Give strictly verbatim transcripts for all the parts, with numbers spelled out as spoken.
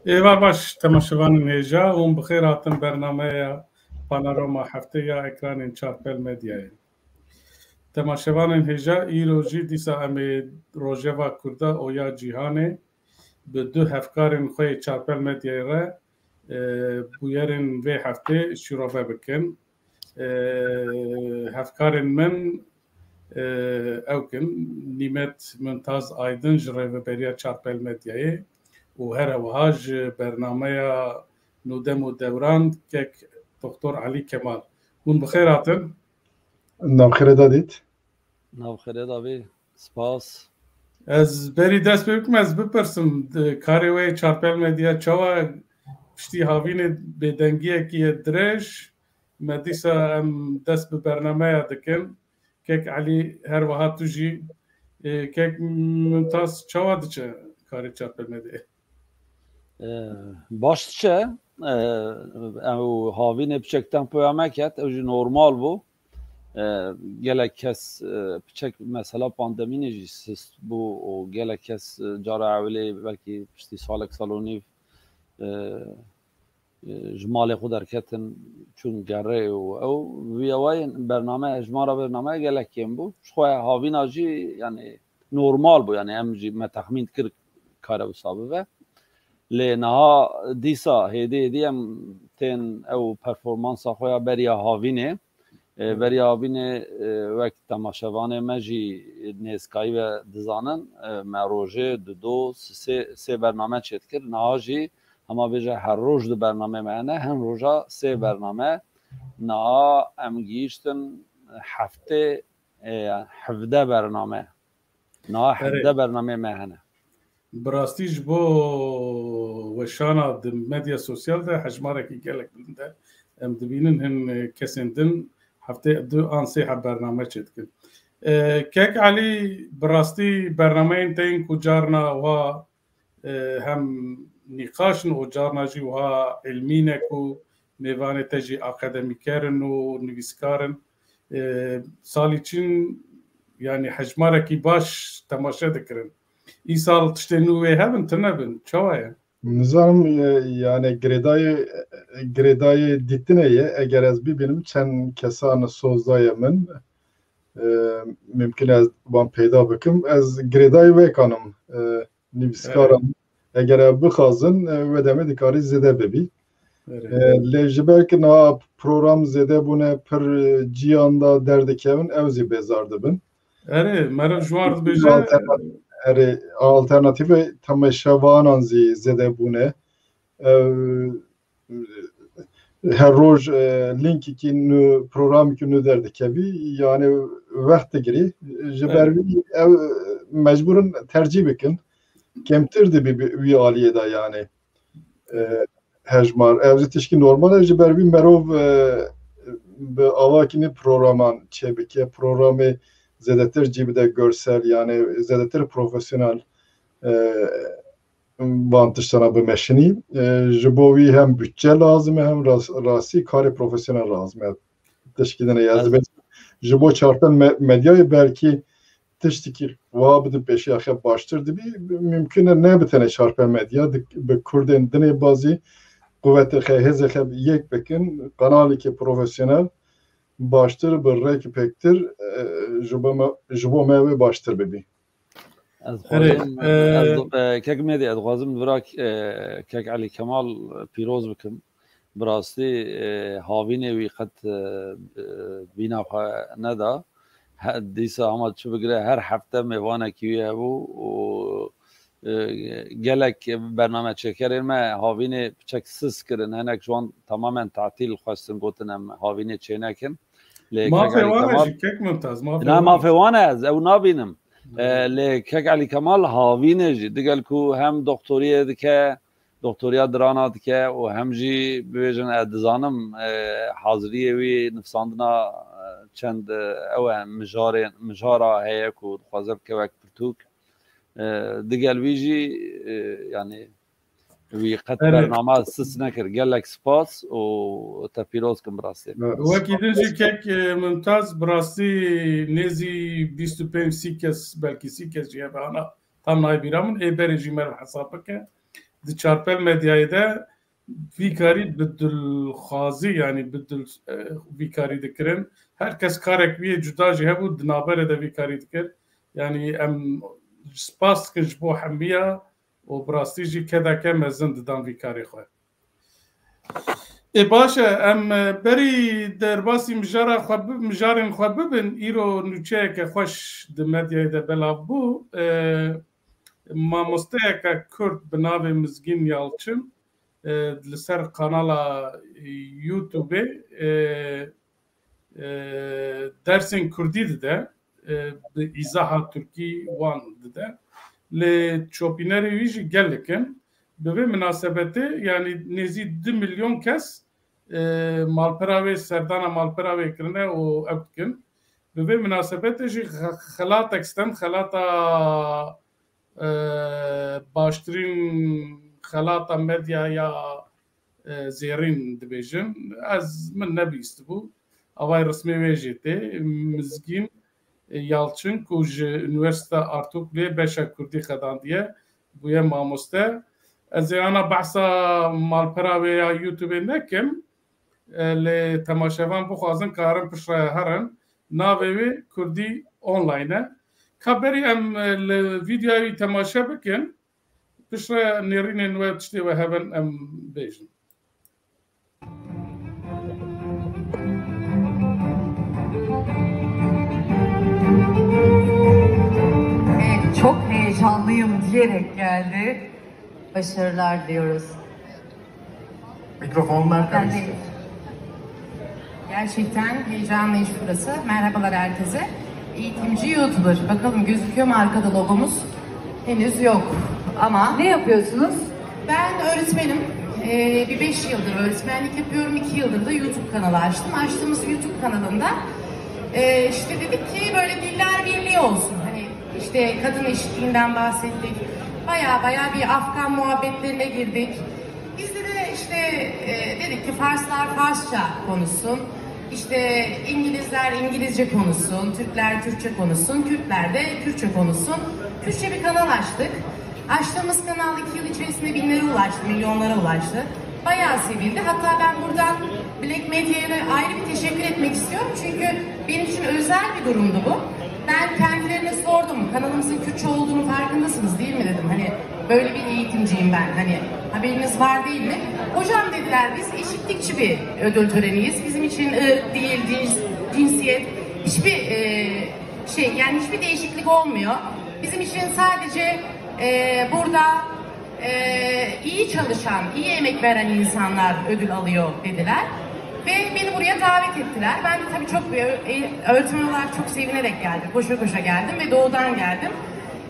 Êvar baş, temaşevanên hêja, hûn bi xêr hatin bernameya Panorama Heftê ya ekranên Çarpel Medyayê. Temaşevanên hêja, îro jî dîsa em ê rojeva Kurda û ya cîhanê bi du hevkarên xwe yê Çarpel Medyayê re, e, bûyerên vê heftê şîrove bikin. E, hevkarên min, e, ew kin, Nîmet Mumtaz Aydin ji rêveberiya Çarpel Medyayê û here wiha ji bernameya Nûdem û Dewran kek Doktor Elî Kemal. Hûn bi xêr hatin. Nav xêrê da dît. Nav xêrê da bî. Spas. Ez berî dest pê bikim, ez bipirsim, di karê wê Çarpel Medya çawa piştî havînê bêdengiyekî ye dirêj, me dîsa em dest bi bernameya dikin. Kek Elî, her wiha tu jî, e, kek Mumtaz, çawa diçe karê Çarpel Medyayê? E, baş diçe, e, ew havînê piçek tempoya me ket, ew jî normal bû. E, gelek kes, e, piçek mesela pandemînê jî sist bû û gelek kes, e, cara ewilê belkî piştî salek, sal û nîv, e, e, ji malê xwe derketin, çûn gerê û ew vî awayên bername, hejmara bernameya gelek kêm bû. Ji xwe havîna jî, yanî, normal bû, yanî em jî me texmîn dikir kare wisa bibe. Lê niha dîsa hêdî hêdî em tên ew performansa xwe ya beriya havînê. E, Hı. Beriya havînê, e, wek temaşevanê me jî nêzkayî ve dizanin, e, me rojê dido sê, sê bername çêdikir. Niha jî hema bêje her roj du bername me hene, hin roja sê Hı. bername. Niha em gihîştin heftê, e, hevdeh bername. Niha Erê. hevdeh bernameyê me hene. Bi rastî ji bo weşana di medya sosyal de hejmarekî gelek bilind e. Em dibînin hin kesên din heftê du an sê heb bername çêdikin. E, Kek Elî, bi rastî bernameyên te yên ku carna wa e, hem nîqaş in û carna jî wiha ilmî ne ku mêvanê te jî akademîker in û nivîskar in. E, salî çin, yanî hejmarekî baş temaşe dikirin. Îsal tiştên nû wê hebin, tune bin. Çawa ye? Nizanim, e, yani girêdayê, girêdayê dîtinê ye. Eger ez bibînim çend kesan soz daye min, e, mimkun e ez wan peyda bikim. Ez girêdayê wê kanim. E, nivîskaran, Evet. eger ev bixwazin, e, wê demê dikarî zêde bibî. Evet. E, lê ji ber ku niha program zêde bûne, pir, e, ciyan da derdikevin, ew zî bêzar dibin. Erê, meriv ji wan re dibêje. Alterna-, erê, alternatîfê temaşevanan zî zêde bûne. Ew, her roj, e, linkekî nû, programekî nû derdikevî, yani wext digirî. Ji ber Evet. vî ew mecbûr in tercîh bikin. Kêmtir dibî bi-, wî aliyê de yani. E, hejmar. Ev jî tişkî normal e, ji ber vî merov, e, bi avakî nî programan çêbike, programê zêdetir cî bide görsel, yani zêdetir profesyonel, e, van tiştana bimeşinî. E, ji bo wî hem bütçe lazim e, hem ras-, rastî karê profesyonel lazim e. Tişkî din e. Ez Ez dibêjim, ji bo çarpel me-, medyayê belkî tiştekî wiha bidin pêşiya xwe baştir dibî. Mimkun e ne bi tenê çarpel medya, di-, bi kurdên dinê bazî quwetê xwe, hêzê xwe yek bikin, kanalekî profesyonel baştir, bi rêkî pêktir, e, ji bo me, ji bo me wê baştir bibî. Ez Erê, dixwazim, e, ez di-, e, kek Mêdî, ez dixwazim vira, e, kek Elî Kemal pîroz bikim. Bi rastî, e, havînê wî qet, e, e, bîna xwe neda. He, dîsa hema çi bigire, her hefte mêvanekî wî hebû û, e, gelek bername çêkerên me havînê piçek sis kirin. Hinek ji wan tamamen tatîl xwestin, gotin em havînê çênekin. Lê Mafê kek Elî wan e Kemal jî, kek Mumtaz, mafê Na, wan e. mafê wan e, ez ew nabînim. E, lê kek Elî Kemal havînê jî, digel ku hem doktoriyê dike, doktoriya dirana dike û hem jî bibêjin, ez dizanim, e, haziriyê wî nivîsandina, e, çend, e, ew e, mijarê, mijara heye ku dixwaze bike wek pirtûk. E, digel wî jî, e, yani, Wî qet Erê. bernama sis nekir. Gelek spas û te pîroz kim bi rastî. Wekî din jî kek, e, Mumtaz, bi rastî nêzî bîst û pênc sî kes, belkî sî kes jî hebe ana tam nayê bîra min. Ê berê jî meriv hesab bike. di çarpel medyayê de vî karî bi dilxwazî, yanî bi dil, e, vî karî dikirin. Her kes karek wî yê cuda jî hebû, di navberê de vî karî dikir. Yanî em spas dikin ji bo hemiya û bi rastî jî kedeke mezin didan vî karê xwe. Ê baş e, em, e, berî derbasî mijara xwe bi-, mijarên xwe bibin, îro nûçeyeke xweş di medyayê de belav bû. E, mamosteyeke Kurd bi navê Mizgîn Yalçin, e, li ser kanala YouTubeê, e, e, dersên Kurdî dide, e, bi îzaha Tirkî wan dide. Lê çopînerê wî jî gelek in. Bi vê minasebetê, yanî nêzî du milyon kes, e, malpera wê, serdana malpera wê kirine û ew dikin. Bi vê minasebetê jî xe-, xelatek stand, xelata, e, baştirîn xelata medyaya, e, zêrîn dibêjin. Ez, min nebihîstibû. Avayê resmê wê jê tê. Mizgîn, e, Yalçin, ku ji Unîversîta Artuklê beşa Kurdî xedandiye, bûye mamoste. Ez ê ana behsa malpera wê ya YouTubeê nekim, e, lê temaşevan bixwazin karin piştre herin. Navê wê Kurdî Online e. Ka berî em, e, li vîdeoya wî temaşe bikin, piştre nêrînên we tiştê we hebin em bêjin. Çok heyecanlıyım diyerek geldi. Başarılar diliyoruz. Mikrofonlar karıştı. Gerçekten heyecanlı iş burası. Merhabalar herkese. Eğitimci YouTuber. Bakalım gözüküyor mu arkada logomuz? Henüz yok ama... Ne yapıyorsunuz? Ben öğretmenim. Ee, bir beş yıldır öğretmenlik yapıyorum. İki yıldır da YouTube kanalı açtım. Açtığımız YouTube kanalında e, işte dedik ki böyle diller birliği olsun. Hani işte kadın eşitliğinden bahsettik. Baya baya bir Afgan muhabbetlerine girdik. Bizde de işte e, dedik ki Farslar Farsça konuşsun. İşte İngilizler İngilizce konuşsun, Türkler Türkçe konuşsun, Kürtler de Kürtçe konuşsun. Kürtçe bir kanal açtık. Açtığımız kanal iki yıl içerisinde binlere ulaştı, milyonlara ulaştı. Bayağı sevildi. Hatta ben buradan Black Media'ya ayrı bir teşekkür etmek istiyorum. Çünkü benim için özel bir durumdu bu. Ben kendilerine sordum. Kanalımızın Kürtçe olduğunu farkındasınız değil mi dedim. Hani böyle bir eğitimciyim ben. Hani haberiniz var değil mi? Hocam dediler biz eşitlikçi bir ödül töreniyiz. Bizim için ırk, dil, cins, cinsiyet hiçbir e, şey yani hiçbir değişiklik olmuyor. Bizim için sadece e, burada e, iyi çalışan, iyi emek veren insanlar ödül alıyor dediler. Ve beni buraya davet ettiler. Ben de tabii çok e, öğretmen olarak çok sevinerek geldim. Koşa koşa geldim ve doğudan geldim.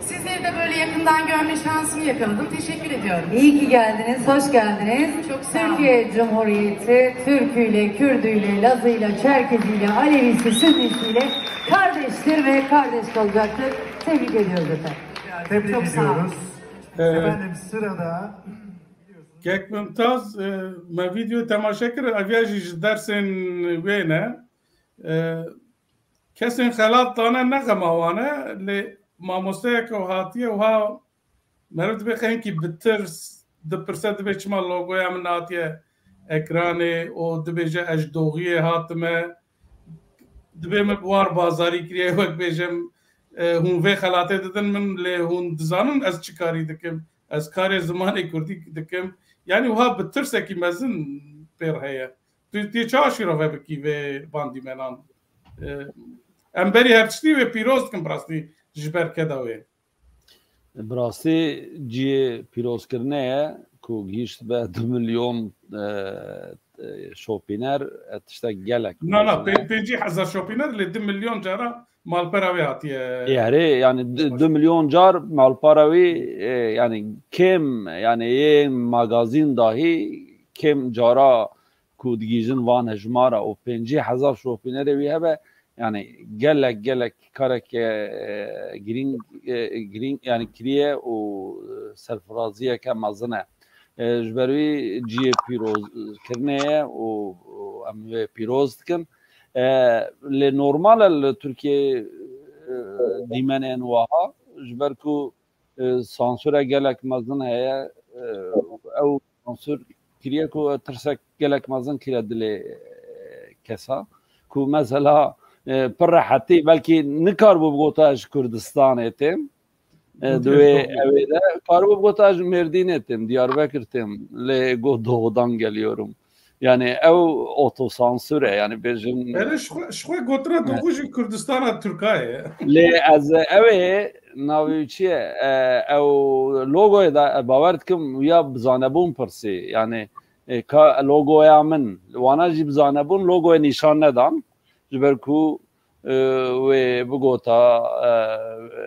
Sizleri de böyle yakından görme şansını yakaladım. Teşekkür ediyorum. İyi ki geldiniz, hoş geldiniz. Çok sağ olun. Türkiye Cumhuriyeti Türküyle, Kürdüyle, Lazıyla, Çerkeziyle, Alevisi, Sünnisiyle kardeştir ve kardeş kalacaktır. Tebrik ediyoruz efendim. Tebrik Çok sağ olun. ediyoruz. Ee, Efendim sırada Kek Mimtaz, e, me vîdeo temaşe kir, eviya jî ji dersên wê ne. E, kesên xelat dane ne xema wan e, lê mamosteyeke hatiye wiha meriv dibê xenkî bi tirs dipirse, dibê çima logoya min hatiye ekranê û dibêje ez ji Doxiyê hatime. Dibê min bi wan bazarî kiriye, wek bêjim, e, hûn vê xelatê didin min, lê hûn dizanin ez çi karî dikim? Ez karê zimanê kurdî dikim. Yanî wiha bi tirsekî mezin pêr heye. Tu, tu çawa şîrove bikî vê van dîmenan? E, em berî her tiştî wê pîroz dikin, bi rastî ji ber keda wê. Bi rastî cihê pîrozkirinê ye ku gihîştibe du milyon, e, e, şopîner, e, tiştek gelek Na, na, mezin e. pê-, pêncî hezar şopîner, lê du milyon cara malpera wê hatiye. Erê, yani du, du milyon car malpera wî, e, yani kêm, yani yê magazîn dahî kêm cara ku digihîjin van hejmara û pêncî hezar şopînerê wî hebe, yani gelek, gelek kareke, e, girîng, e, girîng, yani kiriye û, e, serfiraziyeke mezin e. E, ji ber wî cihê pîrozkirinê ye û, û em wê pîroz dikin. E, lê normal e li Tirkiyeyê, e, dîmenên wiha, ji ber ku, e, sansure gelek mezin heye, e, ew sansûr kiriye ku tirsek gelek mezin kiriye dilê, e, kesa ku mesela, e, pir rehetî belkî nikaribû bigota ji Kurdistanê têm. E, di wê evê de karibû bigota ji Mêrdînê têm, Diyarbekir têm, lê got doğudan geliyorum. Yani ew otosansür e, yani bêjin. Erê, ji xwe, ji xwe gotina doğu jî Kurdistana Tirka ye. Lê ez, e, ew ê navê çi ye? E, ew logoyê de, e, bawer dikim ya bi zanebûn pirsî. Yani, e, ka logoya min, wana jî bi zanebûn logoyê nîşan nedan. Ji ber ku, e, wê bigota, e, e,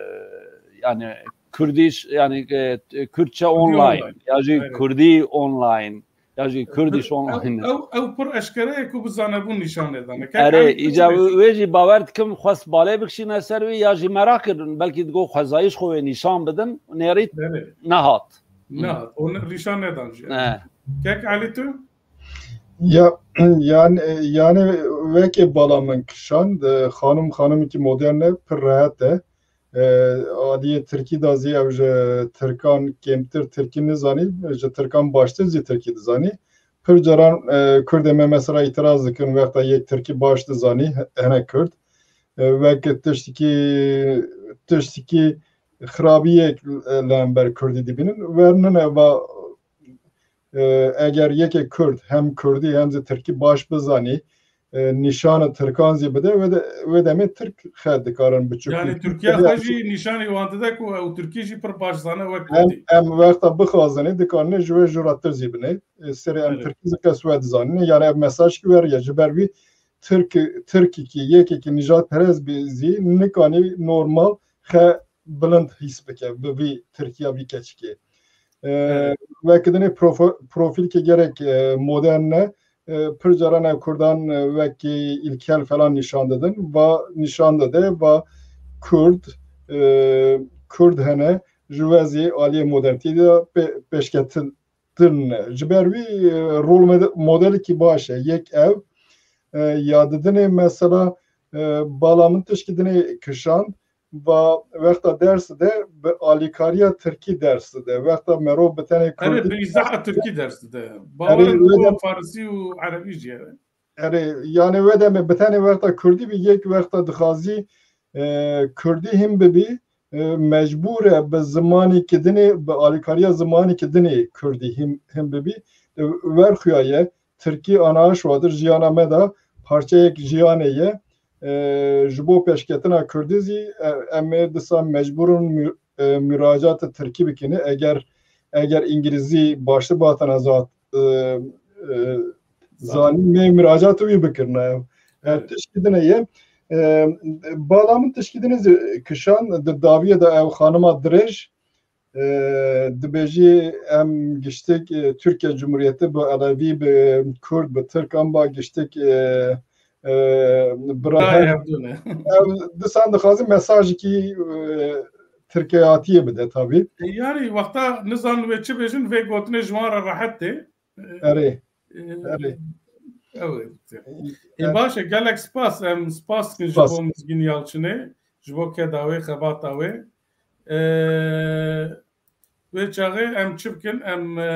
yani Kurdiş, yani, e, Kürtçe online, online, ya jî Kurdî online, ya jî Kurdiş online. Ew, ew, ew pir eşkere ye ku bi zanebûn nîşan nedane. Erê, îca wê jî bawer dikim xwest balê bikişîne ser wî, ya jî merak kirin, belkî digo xwezayî ji xwe wê nîşan bidin, nêrît nehat. Nehat. Hûn nîşan nedan jî. Ne. Kek Elî, tu? Ya, yani, yani wekî bala min kişand, e, xanim, xanimekî modern e, pir rehet e. E, aliyê tirkî de zî ew ji tirkan kêmtir tirkî nizanî, ji tirkan baştir zî tirkî dizanî. Pir caran, e, Kurdê me mesela îtiraz dikin, wexta yek tirkî baş dizanî, he-, hene Kurd. E, wek tiştekî, tiştekî xirabiyek, e, li hember Kurdî dibînin. Wernine va, e, eger yekê Kurd hem Kurdî hem zî Tirkî baş bizanî, e, nîşana Tirkan zî bide, wê de, wê demê Tirk xe dikarin biçûk. Yani Tirkiye xwe jî nîşanî wan dide ku ew Tirkî jî pir baş zane wek Kurdî. Em, em wexta bixwazin ê, dikarin ê ji wê jûratir zî bine. E, serê em Tirkî zî qes we dizanin. Yani ev mesaj ki weriye ji ber wî Tirk, Tirkî ki yekekî nijadperest bî zî nikanî normal xe bilind hîs bike bi vî Tirkiya vî keçikê. E, wek dinê profo-, profîlkê gerek, e, modern e, e, pir caran ev Kurdan, e, wekî îlkel falan nîşan didin. Va nîşan dide, va Kurd, e, Kurd hene, ji we zî aliyê modernîteyê de pê-, pêşketin ne. Ji ber wî, e, rol mode-, modelekî baş e. Yek ev, e, ya didinê mesela, e, bala min tişkî dinê kişand, va wexta ders de bi alîkariya tirkî ders de. Wexta merov bi tenê Erê, kurdî bi îzaha tirkî ders de. Erê, Bawer wê de farisî û erebî jî ye. Erê, yani wê demê bi tenê wexta kurdî bi yek wexta dixwazî, e, kurdî him bibî, e, mecbûr e bi zimanê ki dinê, bi alîkariya zimanê ki dinê kurdî him, him bibî. E, werxuya ye, tirkî anaş wadir jiyana me de parçeyek jiyanê ye. E, ji bo pêşketina kurdî zî, e, em ê disa mecbûr in mü-, e, muracata tirkî bikin. Eger, eger îngilîzî baştir batana zat, e, e, zanîn, mê muracata wî bikirine. E, Evet. Tişkî dine ye. E, bala min tişkî dine zî kişan di dawiyê de ew xanima dirêj, e, dibêjî em giştik, e, Türkiye Cumhuriyeti bi Elevî, bi Kurd, bi Tirk, em ba giştik, e, e, bira Dayê hev-, hevdû ne. Ev disan dixwaze mesajekî, e, Tirkiyatiyê bide tabî. E, yani wexta nizan wê çi bêjin, vê gotinê ji wan re rehet tê. E, Erê. e, Erê. Ew e. E, E, baş e, gelek spas. Em spas dikin ji Spas. bo Mizgîn Yalçinê, ji bo keda wê, xebata wê. E, wê çaxê em çi bikin? Em, e,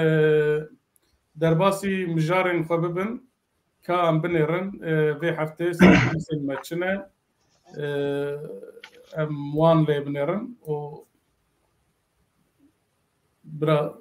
derbasî mijarên xwe bibin. Ka em binêrin, e, vê heftê serpîsên me çi ne, e, em wan lê binêrin û bira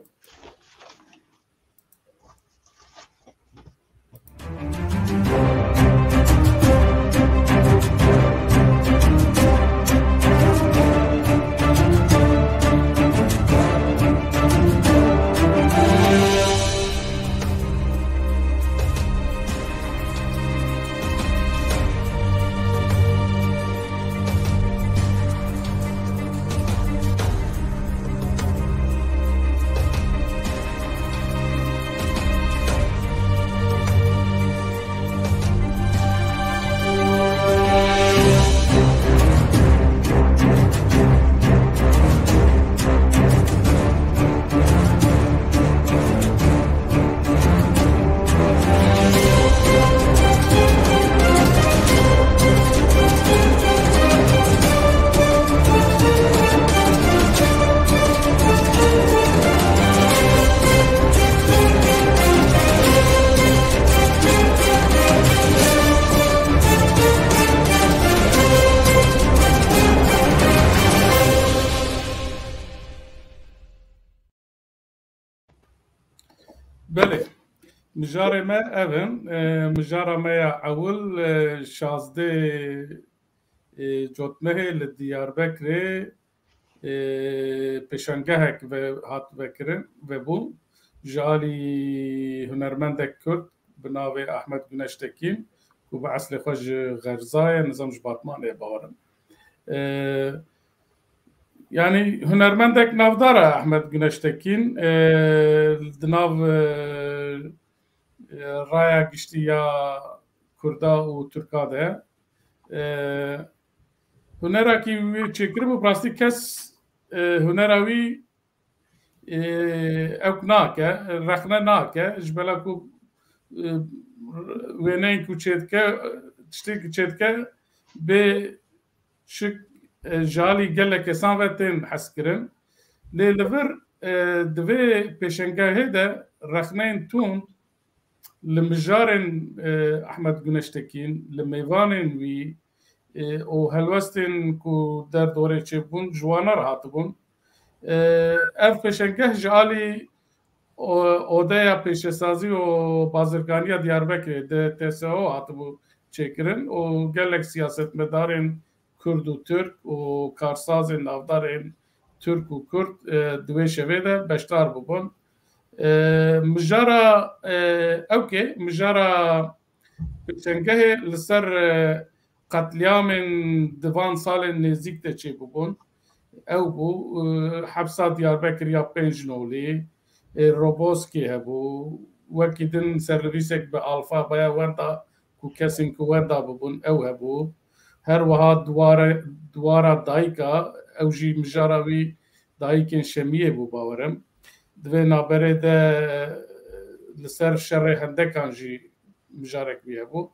Belê. Mijarê me ev in. E, mijara me ya ewil, e, şazdeh, e, Cotmehê li Diyarbekirê, e, pêşangehek ve hat vekirin, vebû ji alî hunermendek Kurd bi navê Ahmet Güneştekin, ku bi eslê xwe ji Xerza ye, nizam ji Batmanê ye, bawerim. E, yanî hunermendek navdar e Ahmet Güneştekin, e, di nav, e, e, raya giştî ya Kurda û Tirka de. E, hunerekî wî çêkiribû, bi rastî kes, e, hunera wî, e, ewk nake, rexne nake, ji bela ku, e, wêneyên ku çêdike, tiştê ku çêdike bê şik, e, ji alî gelek kesan ve tên hezkirin. Lê li vir, e, di vê pêşengehê de rexneyên tund li mijarên, e, Ahmet Güneştekin, li mêvanên wî, e, û helwestên ku derdorê çêbûn ji wana re hatibûn. E, ev pêşengeh ji alî o-, Odeya Pêşesazî û Bazirganiya Diyarbekirê, D T S O, hatibû çêkirin û gelek siyasetmedarên Kurd û Tirk û karsazên navdarên Tirk û Kurd, e, di wê şevê de beşdar bibûn. E, mijara, e, ewkê, mijara pêşengehê li ser, e, qetlîamên di van salên nêzîk de çêbûbûn. Ew bû, e, hepsa Diyarbekir ya pênc nolî, e, Roboskî hebû, wekî din sernivîsek bi alfabeya wenda ku kesên ku wenda bibûn ew hebû. Her wiha duware-, duwara dayika, ew jî mijara wî dayikên Şemiyê bû, bawerim. Di vê naberê de li ser şerê Hendekan jî mijarek wî hebû.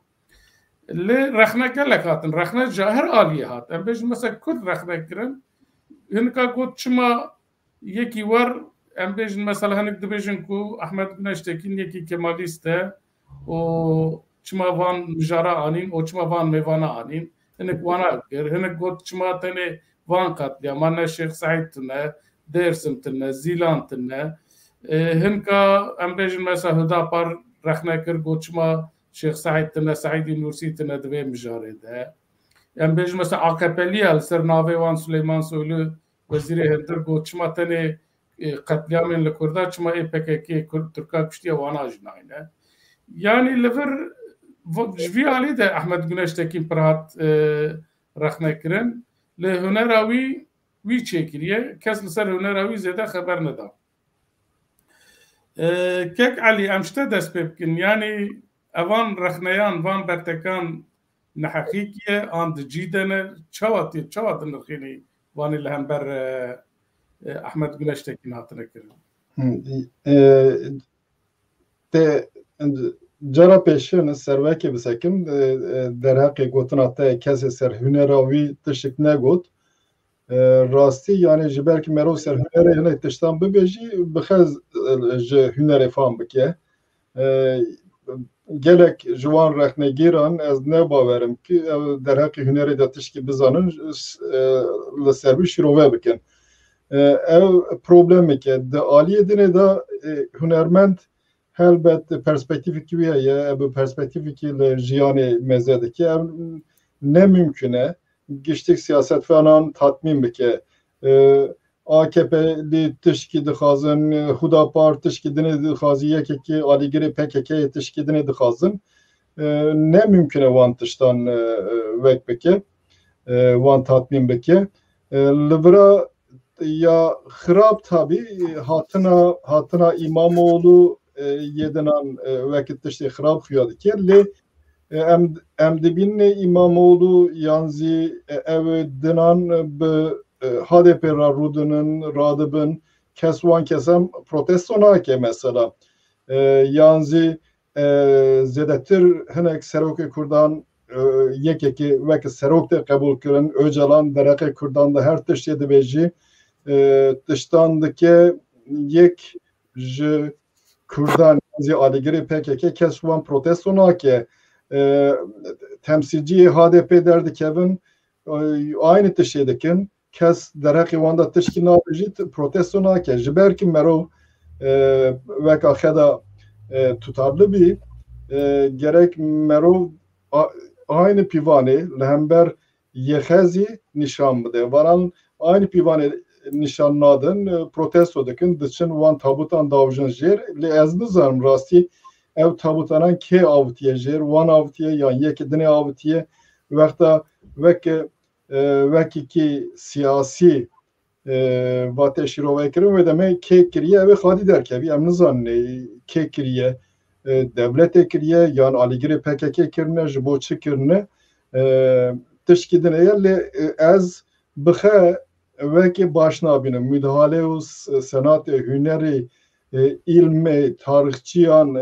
Lê rexne gelek hatin. Rexne ji her aliyê hat. Em bêjin mesela Kurd rexne kirin. Hinika got çima yekî wer, em bêjin mesela hinek dibêjin ku Ahmet Güneştekin yekî Kemalîst e û çima van mijara anîn û çima van mêvana anîn. Hinek wana kir. Hinek got çima tenê van qetlîama, ne Şêx Seîd tune, Dêrsim tune, Zîlan tune. E, hinka em bêjin mesela Hudapar rexne kir, got çima Şêx Seîd tune, Seîdî Nûrsî tune di vê mijarê de. Em bêjin mesela A K P'liya li ser navê wan Suleyman Soylu, wezîrê hundir, got çima tenê, e, qetlîamên li Kurda, çima ê P K K Kurd, Tirka kuştiye, wana jî nayne. Yanî li vir v-, ji vî alî de Ahmet Güneştekin pir hat, e, rexne kirin. Lê hunera wî, wî çêkiriye. Kes li ser hunera wî zêde xeber neda. E, Kek Elî, em ji te dest pê bikin. Yanî evan rexneyan, van bertekan neheqîk e, an di cî de ne? Çawa tê, çawa dinirxînî vanê li hember, e, e, Ahmet Güneştekin hatine kirin? Hı, e, te, cara pêşin servekê bisekim, e, e, derheqê gotina te kesê ser hunera wî tiştik negot. E, rastî, yanî ji ber ki mero ser hunerê hinek tiştan bibêjî, bixe, e, ji hunerê fam bike. E, gelek ji wan rexnegîran ez ne bawerim ki ew derheqê hunerê de tişkî bizanin, e, li ser wî şîrove bikin. E, ew problemek e. Di aliyê dinê de, e, hunermend helbet perspektîfekî wî heye, ev bi perspektîfekî li jiyanê meze dike. Ev ne mimkun e. Giştik siyasetvanan tatmîn bike. E, A K P lê tişkî dixwazin, Hudapar tişkî dinê dixwazî, Y K K alîgirê P K K'yê tişkî dinê dixwazin. E, ne mimkun e wan tiştan, e, e, wek bike, e, wan tatmîn bike. E, li vira ya xirab tabî hatina, hatina Îmamoğlu, e, yê dinan, e, wekî tiştê xirab xuya dike. Lê, e, em, em dibînin Îmamoğlu yan zî, e, ew dinan bi, e, H D P re rûdinin, radibin. Kes wan kesan protesto nake mesela. E, yan zî, e, zêdetir hinek serokê Kurdan, e, Y K K weke serok tê qebûl kirin. Ocalan dereqê Kurdan de her tiştê dibêjî, e, tiştan dike, yek ji Kurdan zî alîgirê P K K kes wan protesto nake. E, temsîlciyê H D P derdikevin, e, aynî tiştê dikin. Kes derheqê wan de tişkî nabêjî, t-, protesto nake. Ji ber ki mero, e, weka xeda e, tutarlı bî, e, gerek merov a-, aynı pîvanê li hember yê xezî nîşan bide. Varan aynı pîvanê nîşan nadin, e, protesto dikin, diçin wan tabutan davjin jêr. Lê ez nizanim rastî ev tabutanan kê avitiye jêr, wan avitiye yan yekê dinê avitiye. Wexta weke, e, wekî siyasî, e, vate şîrove kirin, wê demê kê kiriye, ew ê xadî derkevî. Em nizanin kê kiriye, e, dewletê kiriye, yan alîgirê P K K kirine, ji bo çi kirine, e, tişkî din heye. Lê, e, ez bixe wekî baş nabînim. Müdahale û s-, senatê, hunerê, e, îlmê, tarixçiyan, e,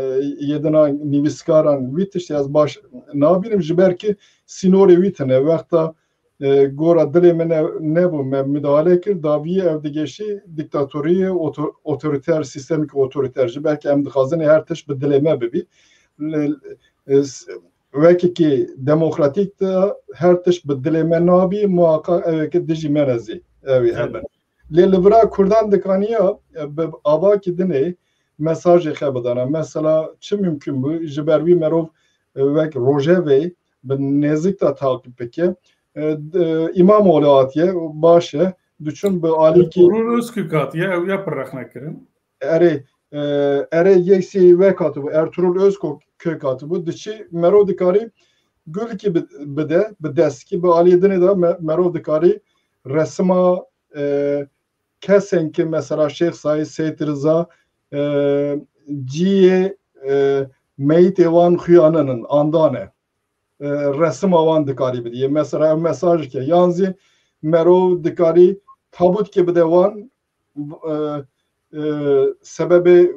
yê dina nivîskaran, wî tiştê ez baş nabînim, ji ber ki sînorê wî tine. Wexta, e, gora dilê min ne-, nebû, me müdahale kir, daviyê ev digeşî diktatoriyê, oto-, otoriter, sîstemekî otoriter. Ji ber ki em dixwazin her tişt bi dilê me bibî. L-, e, s-, wekekî demokratîk de her tişt bi dilê me nabî, muhaqa ew ê ki dijî me ne zî, ew ê hebin. Lê li vira Kurdan dikaniya, e, bi avakî dinê mesajê xe bidana. Mesela çi mümkün bû, ji ber wî merov, e, wek rojevê bi nêzik de taqîb bike. E, d-, e, İmamoğlu hatiye, baş e, diçûn bi alîkî Ertuğrul Özkök hatiye, ew ya pir rexne kirin. Erê, e, erê yeksî wek hatibû, Ertuğrul Özkök hatibû, diçî merov dikarî gulkî bi-, bide, bi destkî, bi alî dinê de me-, merov dikarî resima, e, kesên ki mesela Şêx Saîd, Seyîd Riza, e, ciyê, e, meyîtê wan xuyaninin, andane. E, resima wan dikarî bidiyê. Mesela ev mesajike. Yan zî merov dikarî tabûtkê bide wan, e, e, sebebê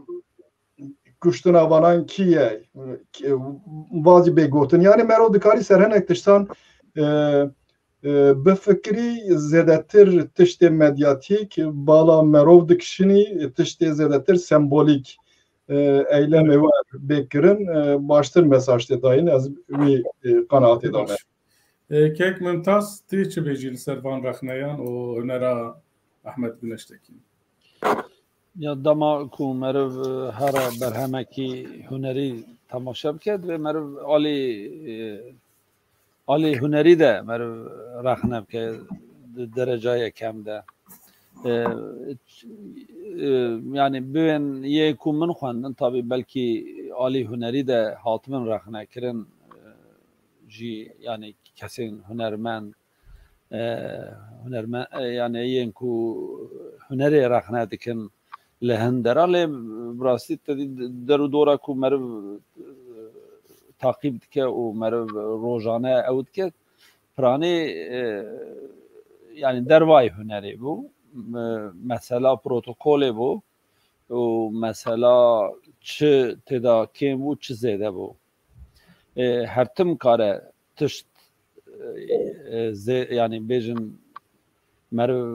kuştina vanan kî ye? Kî-, vazî bê gotin. Yani merov dikarî ser hinek tiştan, e, e, bifikirî zêdetir tiştê medyatîk, bala merov dikişinî tiştê zêdetir sembolîk, e, eylemê wer bê kirin, e, baştir mesaj tê dayîn. Ez wî, e, qenaatê de me. E, Kek Mimtaz, tê çi bêjî li ser van rexneyan û hunera Ahmet Güneştekin? Ya dema ku meriv, e, here berhemekî hunerî temaşe bike, divê meriv alî, e, alî hunerî de meriv rexne bike di dereca yekem de. E, e, yani bibên yê ku min xwendin, tabî belkî alî hunerî de hatibin rexne kirin, e, jî, yani kesên hunermend, e, hunerme-, e, yani yên ku hunerê rexne dikin li hin dera, lê bi rastî te dî der û dora ku meriv, e, taqîb dike û meriv rojane ew dike, piranî, e, yani dervayê hunerê bû. Me-, mesela protokolê bû û mesela çi têda kêm bû, çi zêde bû. E, her tim kare tişt, e, e, zê-, yani bêjin meriv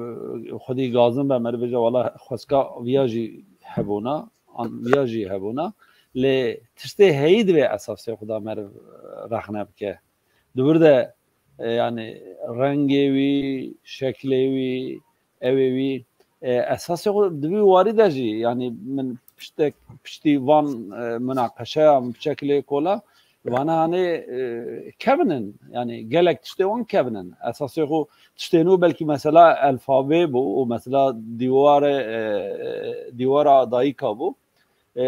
xwedî gazin be, meriv bêje wala xweska viya jî hebûna, an viya jî hebûna. Lê tiştê heyî divê esasê xwe da meriv rexne bike. Di wir de, e, yani rengê wî, şeklê wî, ew ê wî, e, esasê xwe di vî warî de jî, yani min piştek, piştî van, e, munaqeşeya min piçek lê kola, vana hanê, e, kevin in, yani gelek tiştê wan kevin in. Esasê xwe tiştê nû belkî mesela elfabê bû û mesela dîwarê, e, dîwara dayika bû. E,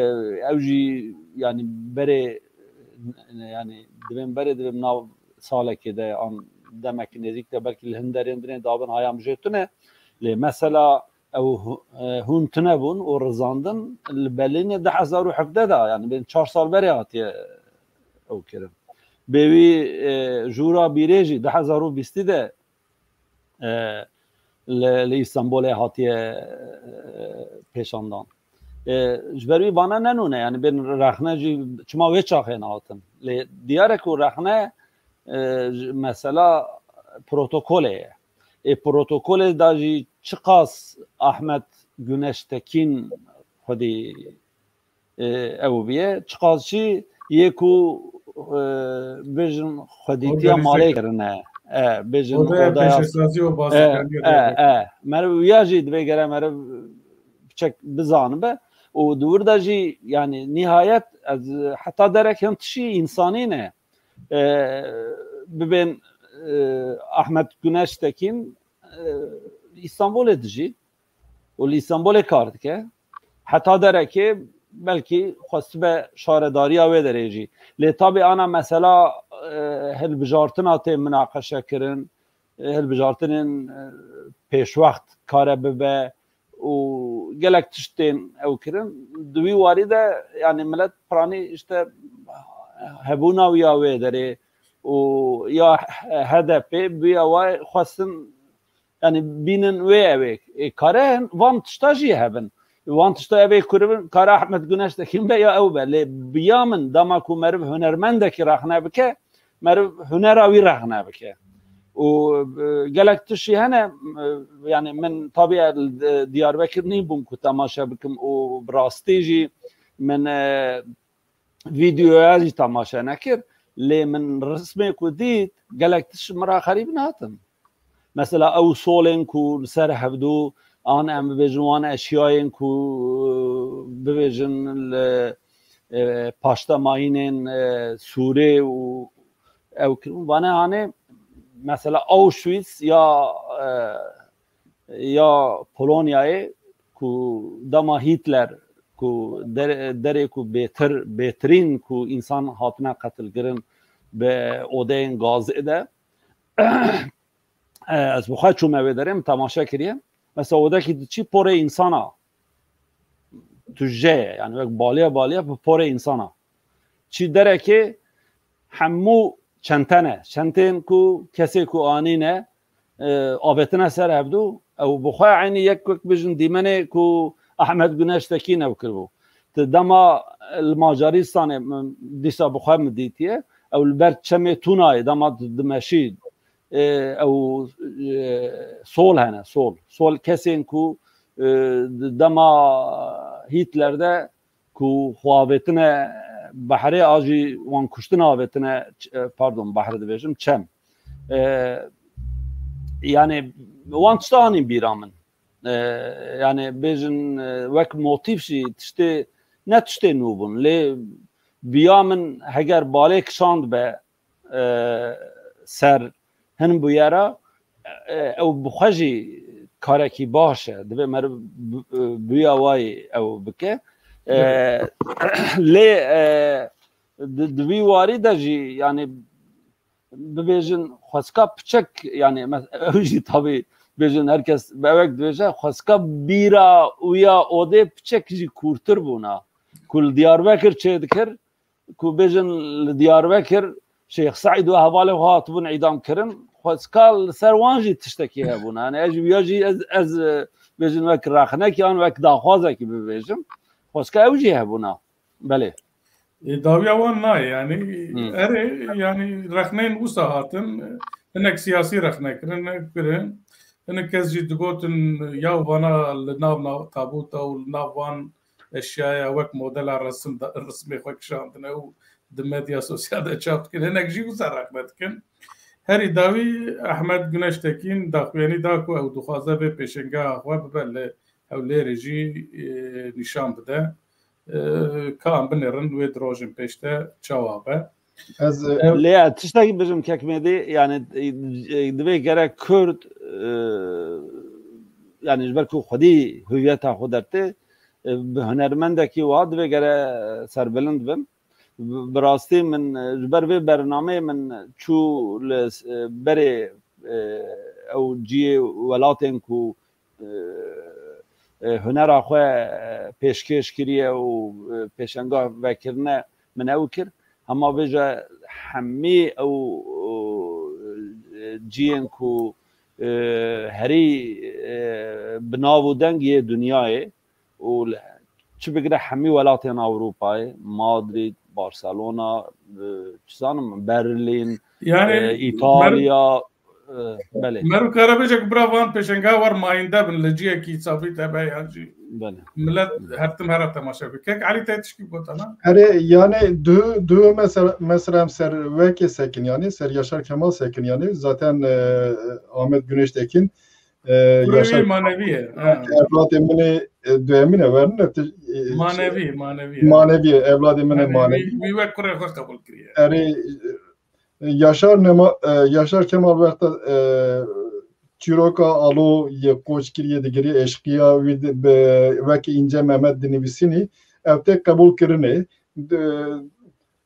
ew jî, yani berê, yani divên berê, divên nav salekê de an demekî nêzîk de belkî li hin derên dinê dabin hayam jê tune. Lê mesela ew hu-, e, hûn tune bûn û rizandin li Berlînê du hezar û hevdeh de, yani bên çar sal berê hatiye ew kirin. Bêwî, e, jûra bîrê jî du hezar û bîstî de, e, li, li Îstanbulê hatiye, e, pêşandan. E, ji ber wî vana ne nû ne, yani bên rexne jî çima wê çaxê nehatin. Lê diyar e ku rexne, e, ji, mesela protokolê ye. Ê protokolê da jî çiqas Ahmet Güneştekin xwedî, e, ew bûye, çiqas jî yê ku, e, bêjin xwedîtiya malê kirine. E, bêjin odaya pêşesazî û, e, bazîkariya, e, e, meriv ya jî divê gere meriv piçek bizanibe. û di wir de jî, yanî nihayet ez heta derek hin tişî însanî ne. E, bibên, e, Ahmet Güneş Tekin, e, Îstanbulê dijî û li Îstanbulê kar dike. Heta derekê belkî xwestibe şaredariya wê derê jî. Lê tabî ana mesela, e, hilbijartina tê minaqeşe kirin, e, hilbijartinên, e, pêşwext kare bibe û gelek tişt tên ew kirin. Di wî warî de, yanî, milet piranî işte hebûna wî ya wê derê û ya H D P bûya wayê xwestin, yanî, bînin wê ew ê. Ê, kare hin van tişta jî hebin. Van tişta ev ê kuribin, kare Ahmet Güneş Tekin be ya ew be. Lê bi ya min dema ku meriv hunermendekî rexne bike, meriv hunera wî rexne bike. Û, e, gelek tiştî hene, e, yanî min tabî, e, Diyarbekir nîbûm ku temaşe bikim û bi rastî jî min, e, vîdeoya jî temaşe nekir. Lê min rismê ku dît, gelek tişt min ra xerîb nehatin. Mesela ew solên ku li ser hevdû, an em bibêjin wan eşyayên ku, e, bibêjin li, e, paştemayînên, e, Sûrê û ew kirin. Vane hanê mesela Auschwitz ya, e, ya Polonyayê ku dema Hitler ku der-, derê ku bêtir, bêtirîn ku însan hatine qetilkirin bi odeyên gazê de, e, ez bi xwe çûme wê derê, min temaşe kiriye. Mesela odekî diçî porê însana tuje ye, yani wek baliya baliya bi porê însana. Çi derekê hemû çente ne, çentên ku kesê ku anîne, e, avêtine ser hevdû, ew bi xwe eynî yek wek bijin dîmenê ku Ahmet Güneş Tekin ew kiribû. Ti dema li Macaristanê, m-, dîsa bi xwe min dîtiye, ew li ber çemê Tunayê dema di-, dimeşî, e, ew, e, sol hene, sol. Sol kesên ku, e, di dema Hitler de ku xwe avêtine behrê a jî wan kuştin avêtine, ç-, e, pardon, behr dibêjim, çem. E, yani wan tişta anîn bîra min. E, yani bêjin, e, wek motîf jî tiştê, ne tiştê nû bûn. Lê biya min heger balê kişand be, e, ser hin bûyera, e, ew bi xwe jî karekî baş e. Divê meriv bi-, e, bûya wayî ew bike. E, lê, e, di, di vî warî de jî, yani, bibêjin xwezka piçek, yani, mes-, ew jî tabî bêjin, her kes bi ewek dibêje, xwezka bîra û ya odê piçek jî kûrtir bûna. Ku li Diyarbekir çêdikir, ku bêjin li Diyarbekir Şêx Seîd û hevalê xwe hatibûn îdam kirin, xwezka li ser wan jî tiştekî hebûna. Yani ez jî, ya jî ez, ez, e, bêjin wek rexnekî an wek daxwazekî bibêjim. Xwezka ew jî hebûna. Belê. Ê, dawiya wan nayê, yani, Hmm. erê, yani, rexneyên wisa hatin, hinek siyasî rexne kirin, ne kirin. Hinek kes jî digotin, ya vana li nav, nav tabûta û li nav van eşyaya wek modela resim da, resmê xwe kişandine û di medya sosyal de çap dikin. Hinek jî wisa rexne dikin. Herî dawî Ahmet Güneş Tekin daxuyanî da ku ew dixwaze vê pêşengeha xwe bibe li Hewlêrê jî, e, nîşan bide. E, ka em binêrin wê di rojên pêş de çawa be. Ez, e, Ev- Lê ez tiştekî bijim kek Mêdî, yani, e, divê gerek Kurd, e, yani, ji ber ku xwedî hüviyeta xwe dertê, e, bi hunermendekî wiha divê gere serbilind bin. Bi, bi rastî min, e, ji ber vê bernameyê min çû li, e, berê, e, ew cihê welatên ku, e, e, hunera xwe, e, pêşkêş kiriye û, e, pêşenga vekirine min ew kir. Hema vêje hemî ew, e, cihên ku, e, herî, e, bi nav û deng yê dinyayê û li, çi bigire hemî welatên Ewropayê, Madrid, Barcelona, e, çi zanim, Berlin, Yani, e, Îtalya, e, belê. Meriv kare bêje ku bira van pêşengeha wer mayînde bin li cihekî sabît hebe yan jî. Belê. Millet her tim here temaşe bike. Kek Elî te tişkî gotana? Erê, yani du, du mesela, mesela em ser wekê sekin yani, ser Yaşar Kemal sekin yani. Zaten, e, Ahmet Güneş Tekin, e, Kurê Yaşar wî manevî ye. Ha. Evlatê min ê, e, duyemîn e, werin e, ti-, e, Manevî, manevî. Manevî, evladê min ê manevî. Wî wek kurê xwe qebûl kiriye. Erê, e, Yaşar Nema, e, Yaşar Kemal wexta, e, çîroka Alo yê qoç kiriye, digiriye eşqiya wî, wek Înce Mehmet dinivîsînî, ev tê qebûl kirinê.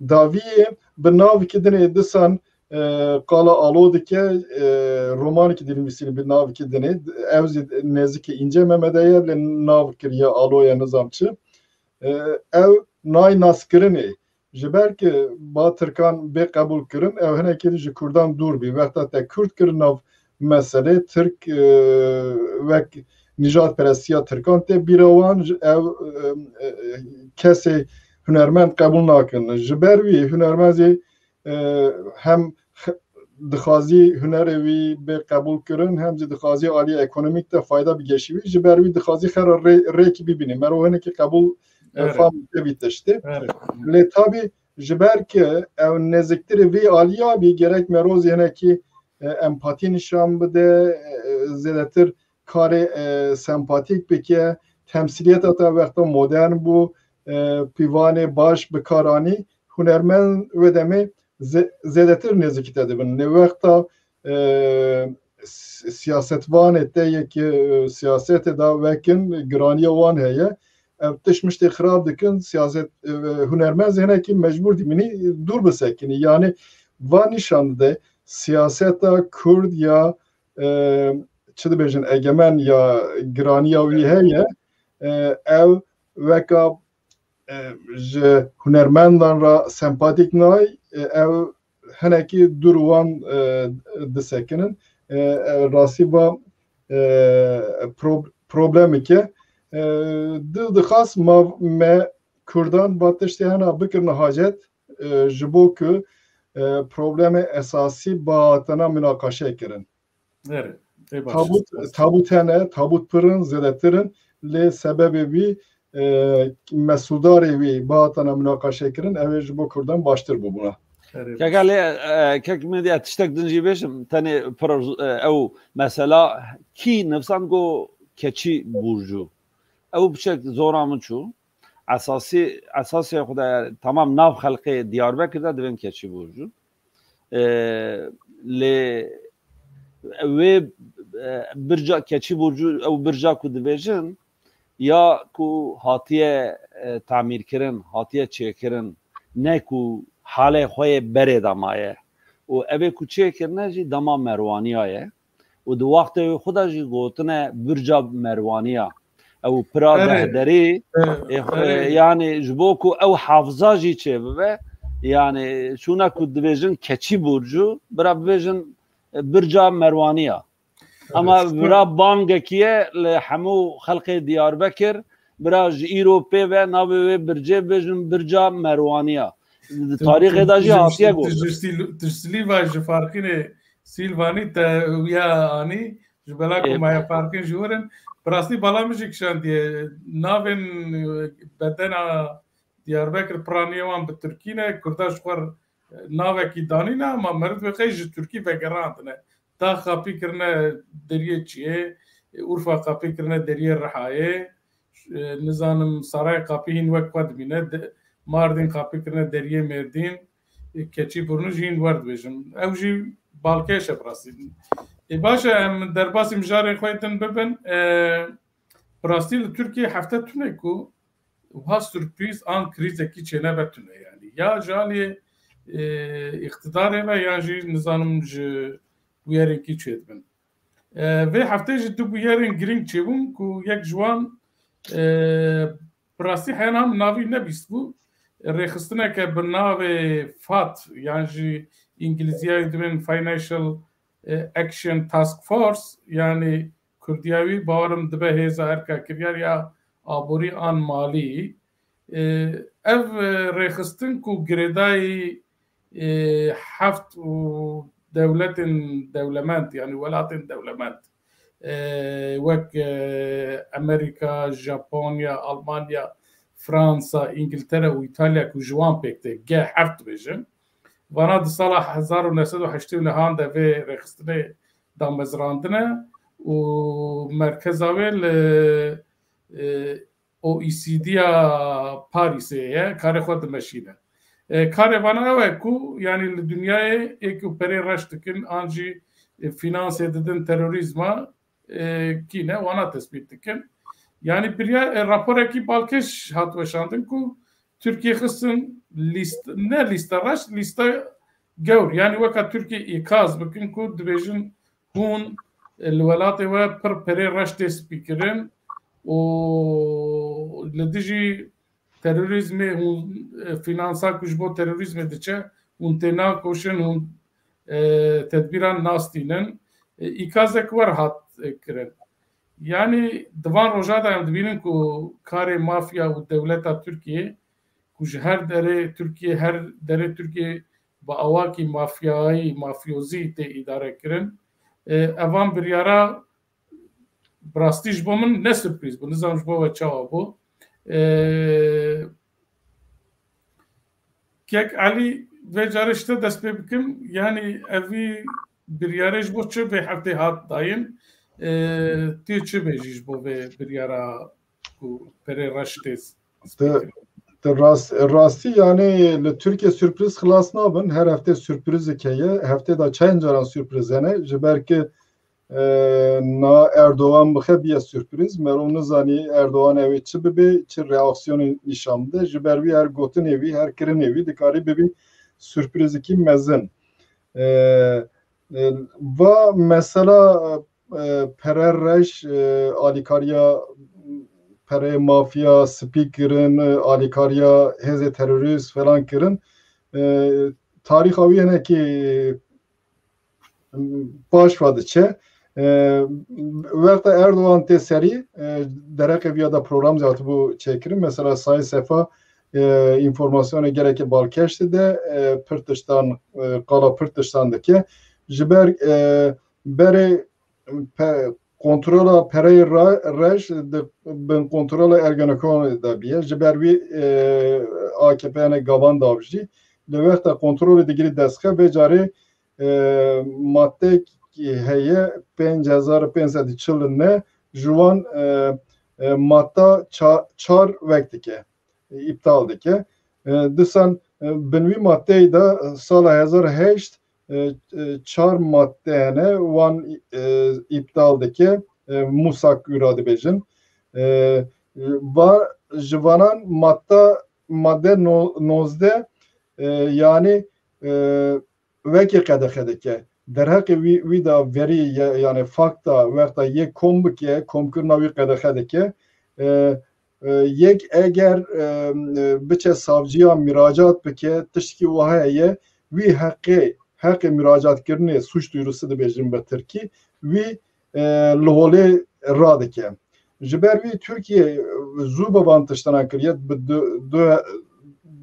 Daviyê bi navikî dinê disan, e, qala Alo dike, e, romanekî dinivîsînî bi navikî dinê. Ew zî nêzikî Înce Mehmede ye, lê nav kiriye Alo ye, nizam çi. E, ew nayê naskirinê. Ji ber ku ba Tirkan bê qebûl kirin, ew hinekî ji Kurdan dûr bî. Wexta te Kurd kir nav meselê, Tirk, e, wek nîjadperestiya Tirkan tê bîra wan, ew, e, e, kesê hunermend qebûl nakin. Ji ber wî hunermend zî, e, hem dixwazî hunerê wî bê qebûl kirin, hem zî dixwazî aliyê ekonomîk de fayda bigehişî wî. Ji ber wî dixwazî xera rê-, rêkî bibînî. Mero hinekî qebûl, e, fam tevî tiştê. Lê tabî ji ber ku ew nêziktirê vê aliya bî, gerek mero zî hinekî, e, empatî nîşan bide, e, zêdetir karê, e, sempatîk bike, temsîliyeta te wexta modern bû, e, pîvanê baş bi kar anî, hunermend wê demê zê-, zêdetir nêzikî te dibin. Lê wexta, e, s-, siyasetvanê te yê ki, e, siyasetê de wekin, giraniya wan heye. Ev tişt miştê xirab dikin, siyaset, e, hunermend zî hinekî mecbûr dimînî dûr bisekinî. Yanî van nîşan dide siyaseta Kurd ya, e, çi dibêjin, egemen ya giraniya wî heye, e, ew weka, e, ji hunermendan re sempatîk nayê, e, ew hinekî dûr wan, e, disekinin. E, e, rastî va, e, prob-, problemeke, e, dil dixwast ma me Kurdan ba tiştê hena bikirine hacet, e, ji bo ku, e, problemê esasî ba tena minaqaşe kirin. Tabût, tabût hene, tabût pir in, zêdetir in, lê sebebê wî, e, mesuldarê wî bihatana minaqaşe kirin, ew ê ji bo Kurdan baştir bûbûna. Kek Elî, e, kek Medya, tiştek din jî bêjim, tenê pir, e, ew mesela kî nivîsand got keçî burcu. Ew piçek zora min çû. Esasî, esasê xwe de, tamam, nav xelkê Diyarbekir de divên keçî burcu. E, lê wê, e, birca keçî burcu, ew birca ku dibêjin, ya ku hatiye, e, tamîrkirin, hatiye çêkirin, ne ku halê xwe yê berê de maye. Û evê ku çêkirine jî dema Merwaniya ye. Û di wextê wê xwe de jî gotine birca Merwaniya. Ew pira dehderî, e, e, yanî ji bo ku ew hafiza jî çêbibe, yanî çûna ku dibêjin keçî burcu, bira bibêjin, e, birca Merwaniya. Ama bira bangekî ye li hemû xelkê Diyarbekir, bira ji îro pê ve navê wê bircê bibêjin birca Merwaniya. Di tarîxê de jî hatiye got. Tu ji Sîl-, tu ji Silîva, ji Farqînê Sîlvanî te wiya anî, ji bela ku maye Farqîn ji wir in. Bi rastî bala min jî kişandiye. Navên, e, bedena Diyarbekir, piraniya wan bi tirkî ne, Kurda ji xwe navekî danîne, ama meriv dibê qey ji tirkî vegerandine. Daxapî kirine deriyê çiyê, Urfa qapî kirine deriyê Rihayê, e, nizanim Saray qapî hîn wek xwe dimîne, de-, Mardîn qapî kirine deriyê Mêrdîn, e, keçî burnu jî hîn wer dibêjim. Ew jî balkêş e bi rastî. Ê, baş e, em derbasî mijarên xwe din bibin. E, bi rastî li Tirkiyê hefte tune ku wiha surprîz an krîzekî çênebe tune, yanî ya ji alî, e, îqtidarê ve yan jî nizanim ji bûyerêkî çêdibin. E, vê heftê jî du bûyerên girîng çêbûn ku yek ji wan, e, bi rastî heya niha min navî nebîstibû. Rêxistineke bi navê FAT yan jî îngilîziyayê dibên Financial, e, Action Task Force, yanî kurdiya wî bawerim dibe hêza erka kiryar ya aborî an malî. E, ev, e, rêxistin ku girêdayî, e, heft û dewletên dewlemend, yanî welatên dewlemend, e, wek, e, Amerîka, Japonya, Almanya, Fransa, Îngiltere û Îtalya ku ji wan pêk tê, G heft dibêjin. Vana di sala hezar û neh sed û heştê û nehan de vê rêxistinê damezrandine û merkeza wê li, e, O E C D ya Parîsê ye, karê xwe dimeşîne. E, karê vana ew e ku, yanî li dinyayê ê ku perê reş dikin, an jî, e, finansê didin terorîzma, e, kî ne, wana tespît dikin. Yanî birya, e, raporekî balkêş hat weşandin ku Tirkiye xistin lîst-, ne lîste reş, lîste gewr. Yanî weka Tirkiye îkaz bikin ku dibêjin hûn, e, li welatê we pir perê reş tê spîkirin û li dijî terorîzmê hûn, e, finansa ku ji bo terorîzmê diçe, hûn tê nakoşin, hûn, e, tedbîran nastînin. E, îkazek wer hat, e, kirin. Yanî di van roja de em dibînin ku karê mafya û dewleta Tirkiyê ku ji her derê Tirkiyê, her derê Tirkiyê bi awakî mafyayî, mafyozî tê îdare kirin. E, evan biryara bi rastî ji bo min ne surprîz bû. Nizanim ji bo we çawa bû. E, Kek Elî, vê carê ji te dest pê bikim. Yanî evî biryarê ji bo çi vê heftê hat dayîn? E, tu çi bêjî ji bo vê biryara ku perê reş tê spîkirin? Te rast, rastî, yanî li Tirkiye surpriz xilas nabin. Her hefte surprizek heye. Heftê de çend caran surpriz hene. Ji ber ki, e, na Erdogan bixe biye surpriz. Merov nizanî Erdogan ew ê çi bibe, çi reaksiyonê nîşan bide. Ji ber wî her gotinê wî, her kirinê wî dikarî bibî surprizekî mezin. E, e, va mesela, e, pere reş, e, alîkariya pereyê mafya spî kirin, e, alîkariya hêzê terorîst falan kirin. E, tarîxa wî hinekî, e, paş ve diçe. E, wexta Erdogan tê serî, e, derheqê viya de program zî hatibû çêkirin. Mesela Sayê Sefa, e, înformasyonê gelekî balkêş dide, e, pir tiştan, e, qala pir tiştan dike. Ji ber, e, berê pe-, kontrola pereyê ra-, reş di bin kontrola Ergenekonê de biye. Ji ber wî, e, A K P hinek gavan davijî. Li wexta kontrolê digirî destxe, vê carê, e, maddeyekî heye, pênc hezar û pênc sed û çil ne, ji wan, e, e, madda ça-, çar wek dike, îptal dike. E, disan, e, bin wî maddeyê de sala hezar heşt, e, e, çar madde hene, wan, e, îptal dike, e, musak wî ra dibêjin. E, va, ji vanan madda, madde no-, nozdeh, e, yanî, e, wekî qedexe dike. Derheqê wî, wî de verî ye, yanî fakta wexta yê kom bike, komkirina wî qedexe dike. E, e, yek eger, e, e, biçe savcîya miracat bike, tiştekî wiha heye, wî heqê, heqê miracatkirinê, suç duyurusu dibêjin bi tirkî, wî, e, li holê radike. Ji ber wî Tirkiye, e, zû bi van tiştana kiriye, bi du, du,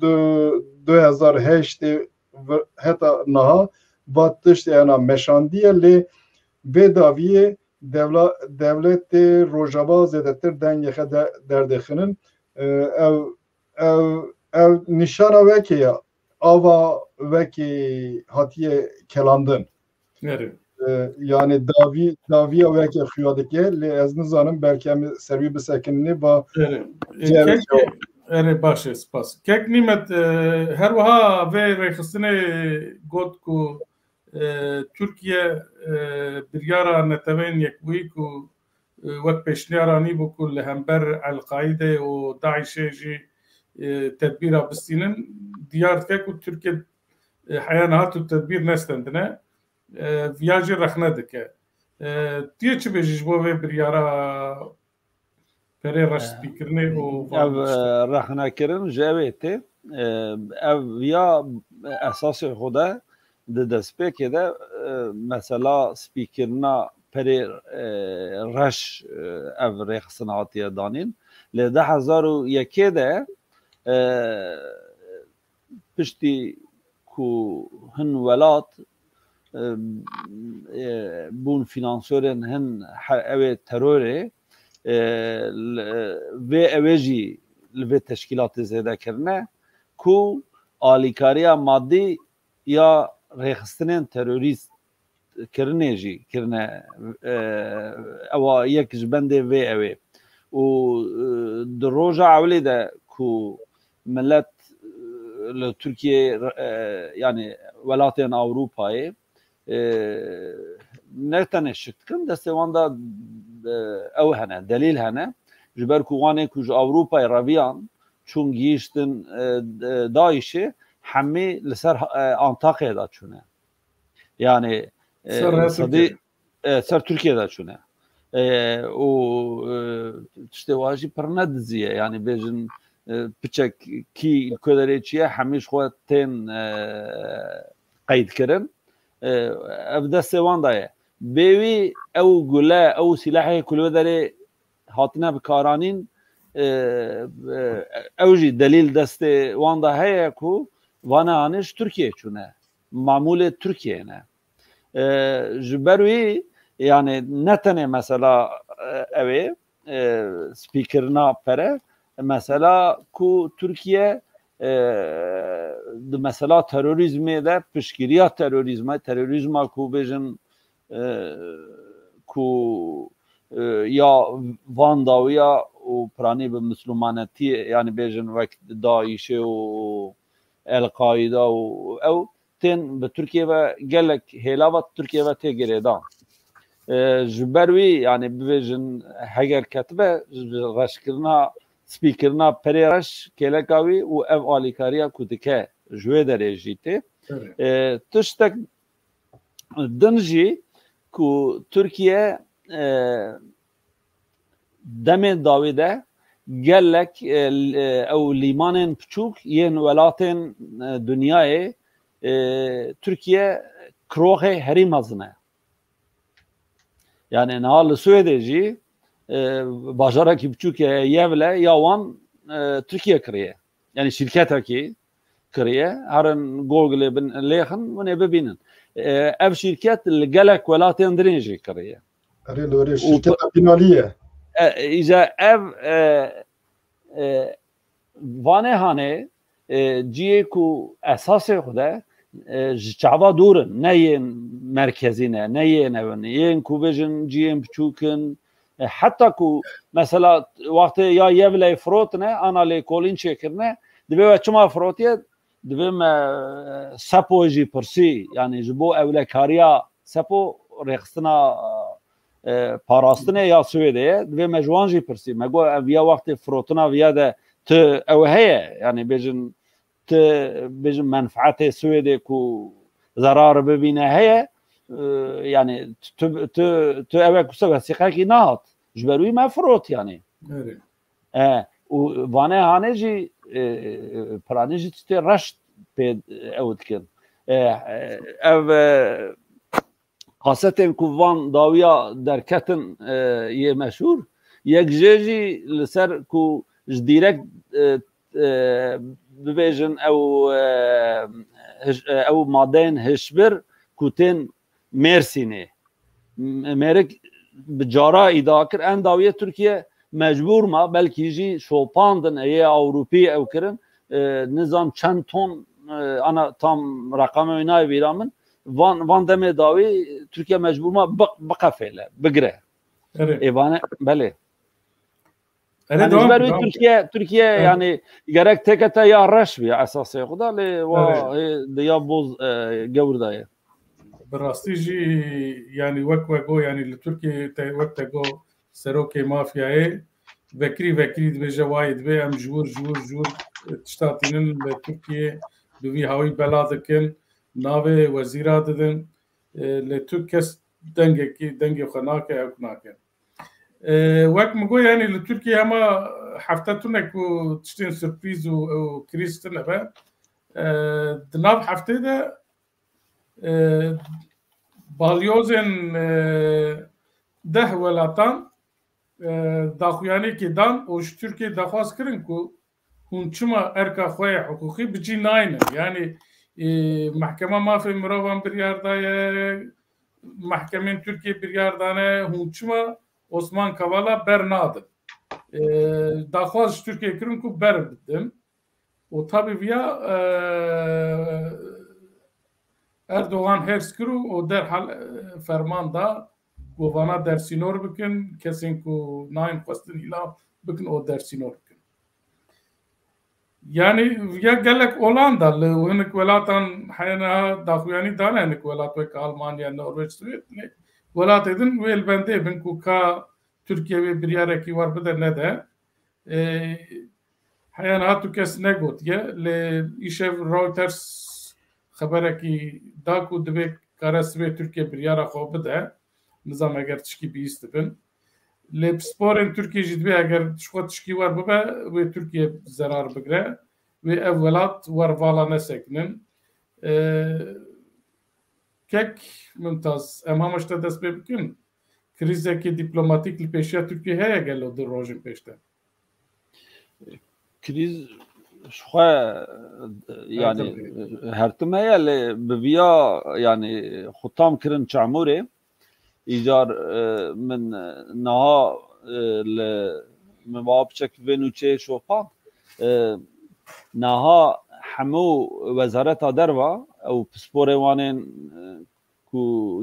du, du hezar heştê ve-, heta niha va tişt hena meşandiye, lê vê dawiyê dewla-, dewletê Rojava zêdetir dengê xwe de derdêxinin. E, ew, ew, ew nîşana wekê ye, ava wekê hatiye kelandin. Erê. E, yanî dawî, dawiya weke xuya dike, lê ez nizanim, belkî em ser wî bisekinî, va Erê. E, cem kek, erê, baş e, spas. Kek Nîmet, e, her wiha vê rêxistinê got ku, e, Tirkiye, e, biryara Neteweyên Yekbûyî ku, e, wek pêşniyar anîbû ku li hember El-Qaîde û DAIŞê jî, e, tedbîra bistînin, diyar dike ku Tirkiye, e, heya niha tu tedbîr nestendine. E, viya jî rexne dike. E, tu yê çi bêjî ji bo vê biryara perê reştpîkirinê û van Ev, tiştan? E, rexnekirin ji ew ê tê. E, ev viya esasê xwe de di destpêkê de, e, mesela spîkirina perê, e, reş, e, ev rêxistin hatiye danîn. Lê du hezar û yekê de, e, piştî ku hin welat, e, e, bûn fînansorên hin he-, ew ê terorê, e, li, vê ew ê jî li vê teşkîlatê zêde kirine ku alîkariya madî ya rêxistinên terorîst kirinê jî kirine, e, ewa yek ji bendê vê ew ê. Û, e, Di roja ewilê de ku millet, e, li Tirkiyeyê, e, yani welatên Ewropayê, e, ne tenê şik dikin, destê wan de, e, ew hene, delîl hene. Ji ber ku wanê ku ji Ewropayê reviyan çûn gihîştin, e, e, DAIŞ'ê, hemî li ser, e, Antakya'ya da çûne. Yani, e, Ser raya sedî, Tirkiye. E, ser Tirkiye de çûne. E, û, e, tiştê wa jî pir ne dizî ye. Yani bêjin, e, piçek kî li ku derê çi ye, hemî ji xwe tên, e, qeyd kirin. E, ev destê wan de ye. Bê wî ew gule, ew sîlehê ku li wê derê hatine bikaranîn, e, e, ew jî delîl destê wan de heye ku vane hanê ji Tirkiye çûne. Mamûlê Tirkiye ne. E, ji ber wî, yani ne tenê mesela, e, ew ê, e, spîkirina pere, mesela ku Tirkiye, e, di mesela terorîzmê de piştgiriya terorîzma, terorîzma ku bêjin, e, ku, e, ya van dawiya û piranî bi Mislimanetiyê, yani bêjin wek DAIŞ'ê û El-Qaîda û ew tên bi Tirkiye ve gelek hêla ve Tirkiye ve tê girêdan. E, ji ber wî, yani bibêjin heger ketibe, ji reşkirina, spîkirina perê reş kêleka wî û ev alîkariya ku dike ji wê derê jî tê. Evet. E, tiştek din jî ku Tirkiye, e, demê dawî de gelek, e, l-, e, ew lîmanên piçûk yên welatên, e, dinyayê, e, Tirkiye kiroxê herî mezin e. Yani niha li Swêdê jî, e, bajarekî piçûk e, Yevle ya wan, e, Tirkiye kiriye. Yani şîrketekî kiriye. Herin Google'ê bin lêxin, hûn ê bibînin. E, ev şîrket li gelek welatên dinê jî kiriye. Erê li werê Û şîrketa Binalî ye. E, îca ev, e, e, vanê hanê, e, ciyê ku esasê xwe de, e, ji çava dûr in, ne yên merkezî ne, ne yên ew in, yên ku bêjin ciyên biçûk in. E, heta ku mesela wextê ya Yevleyê firotine, ana lêkolîn çêkirine, divê we çima firotiye, divê me, e, Sepo jî pirsî, yani ji bo ewlekariya Sepo rêxistina, e, parastinê ya Swêdê ye, divê me ji wan jî pirsî. Me got, ev ya wextê firotina viya de tu ew heye, yani bêjin tu, bêjin menfaetê Swêdê ku zerar bibîne heye, e, yani tu, tu, tu ew e ku se wesîqekî nehat. Ji ber wî me firot yani. Evet. E, û vanê hanê jî, e, e, piranî jî tiştê reş pê ew dikin. E, e, ev, e, kasetên ku van dawiya derketin, e, yê meşhûr, yek jê jî li ser ku ji dîrek, e, e, bibêjin ew, e, hij-, e, ew madeyên hişbir ku tên Mêrsînê. M-, Mêrik bi cara îdia kir, en dawiyê Tirkiye mecbûr ma, belkî jî şopandin, ê yê Ewropî ew kirin, e, nizam çend ton, e, ana tam reqamê wî nayê bîra min, van, van demê dawî Tirkiye mecbûr ma bi-, biqefêle, bigire. Erê. Ê vane, belê. Erê, Yani ji devam, ber wî devam. Tirkiye, Tirkiye Evet. yani gerek têkete ya reş bî esasê xwe de, lê wa Evet. hê di ya boz, e, gewr de ye. Bi rastî jî, yani wek we got, yani li Tirkiyeyê te, wek te got serokê mafyayê vekirî vekirî dibêje wayê dibê em ji wir, ji wir, ji wir, e, tişta tînin li Tirkiyeyê bi vî hawî bela dikin, navê wezîra didin, e, lê tu kes dengekî, dengê xwe nake, ew nake. E, wek min got, yani li Tirkiyeyê hema hefte tune ku tiştên surprîz û, û krîz tune be. E, di nav heftê de, e, balyozên, e, deh welatan, e, daxuyaniyekê dan û ji Tirkiyê daxwaz kirin ku hûn çima erka xwe yê hiqûqî bi cî naynin? Yani, e, Mehkema Mafê Mirovan biryar daye, mehkemên Tirkiyê biryar dane, hûn çima Osman Kavala bernadin? E, daxwaz ji Tirkiyê kirin ku berbidin. Û tabî viya, e, Erdogan hêrs kir û, û derhal, e, ferman da ku vana dersînor bikin, kesên ku nayên xwestin îla bikin û dersînor bikin. Yani ya gelek Hollanda li hinek welatan heyana daxuyanî dane hinek welat wek Almanya, Norveç, Swêd, ne welatê din wê li bendê bin ku ka Tirkiye wê biryarekî wer bide nede. E, Heya niha tu kes negotiye, lê îşev Reuters xeberekî da ku divê kare sibê Tirkiye biryara xwe bide. Nizam eger tişkî bihîst dibin. Lê pisporên Tirkiye jî divê eger ji xwe tişkî wer bibe, wê Tirkiye zerar bigre. Wê ev welat wer vala nesekinin. Ee, kek Mumtaz, em hema ji te dest pê bikin. Krîzekî dîplomatîk li pêşiya Tirkiye heye gelo di rojên pêş de? Krîz ji xwe, yanî, her tim heye, lê bi viya, yanî, xwe tam kirin çamûrê. Îcar, e, min, e, niha, e, li, min va piçek vê nûçeyê şopand. E, niha hemû wezareta derva ew pisporê wan ên, e, ku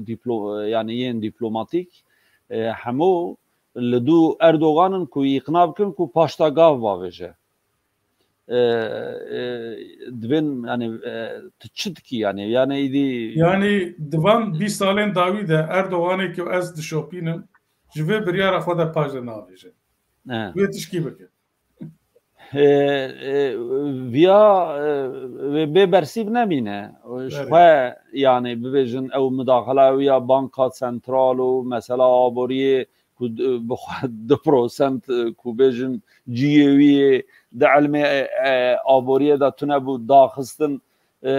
dîplo-, yanî yên dîplomatîk, e, hemû li dû Erdogan in ku îqna bikin ku paşta gav bavêje. E, e, divên, yanî, e, tu çi dikî, yanî, yanî îdî Yanî di van bîst salên dawî de Erdoganê ku ez dişopînim, ji vê biryara xwe de paş de navêje. E. Wê tişkî bike. E, e, viya, e, wê bê bersîv nemîne. Ji Berê. xwe, yanî, bibêjin ew mudaxila ew ya Banka Sentral û mesela aboriyê ku d-, bi xwe du prosent, e, ku bêjin ciyê wî yê di ilmê, e, e, aboriyê de tune bû daxistin, e,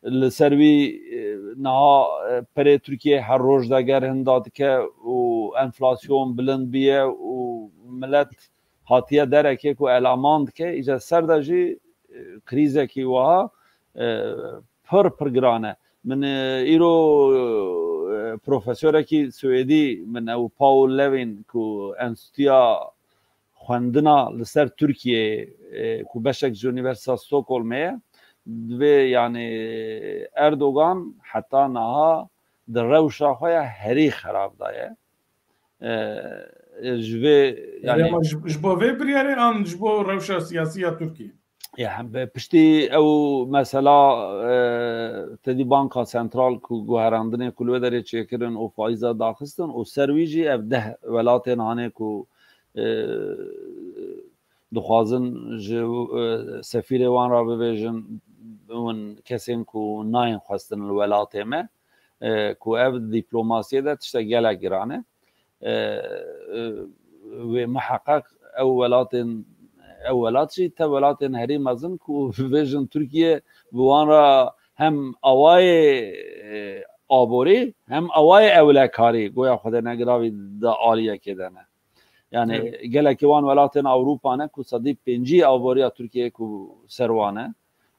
li ser wî, e, niha, e, perê Tirkiye her roj deger hinda dike û enflasyon bilind biye û milet hatiye derekê ku elaman dike, îca ser de jî, e, krîzekî wiha, e, pir, pir giran e. Min, e, îro, e, profesorekî Swêdî, min ew Paul Levin ku Enstitûya Xwendina li ser Tirkiyeyê, e, ku beşek ji Unîversîteya Stockholmê ye, divê, yanî, Erdogan heta niha di rewşa xwe ya herî xerab de ye. E, e, ji vê, yanî, Ama ji, ji bo vê biryarê an ji bo rewşa siyasî ya Tirkiyê? Ya, hem be piştî ew mesela, e, tedî Banka Sentral ku guherandinê ku li wê derê çêkirin û faîza daxistin û ser wî jî ev deh welatên hanê ku, e, dixwazin ji, e, sefîrê wan re bibêjin, hûn kesên ku nayên xwestin li welatê me, e, ku ev dîplomasiyê de tiştek gelek giran e. E, e, wê miheqeq ew welatên, ew welat jî te welatên herî mezin ku bibêjin Tirkiye bi wan re hem awayê, e, aborî hem awayê ewlekarî, goya Xwedê negiravî di aliyekê de ne. Yani Evet. gelekî wan welatên Ewropa ne ku sedî pêncî aboriya Tirkiyeyê ku ser wan e.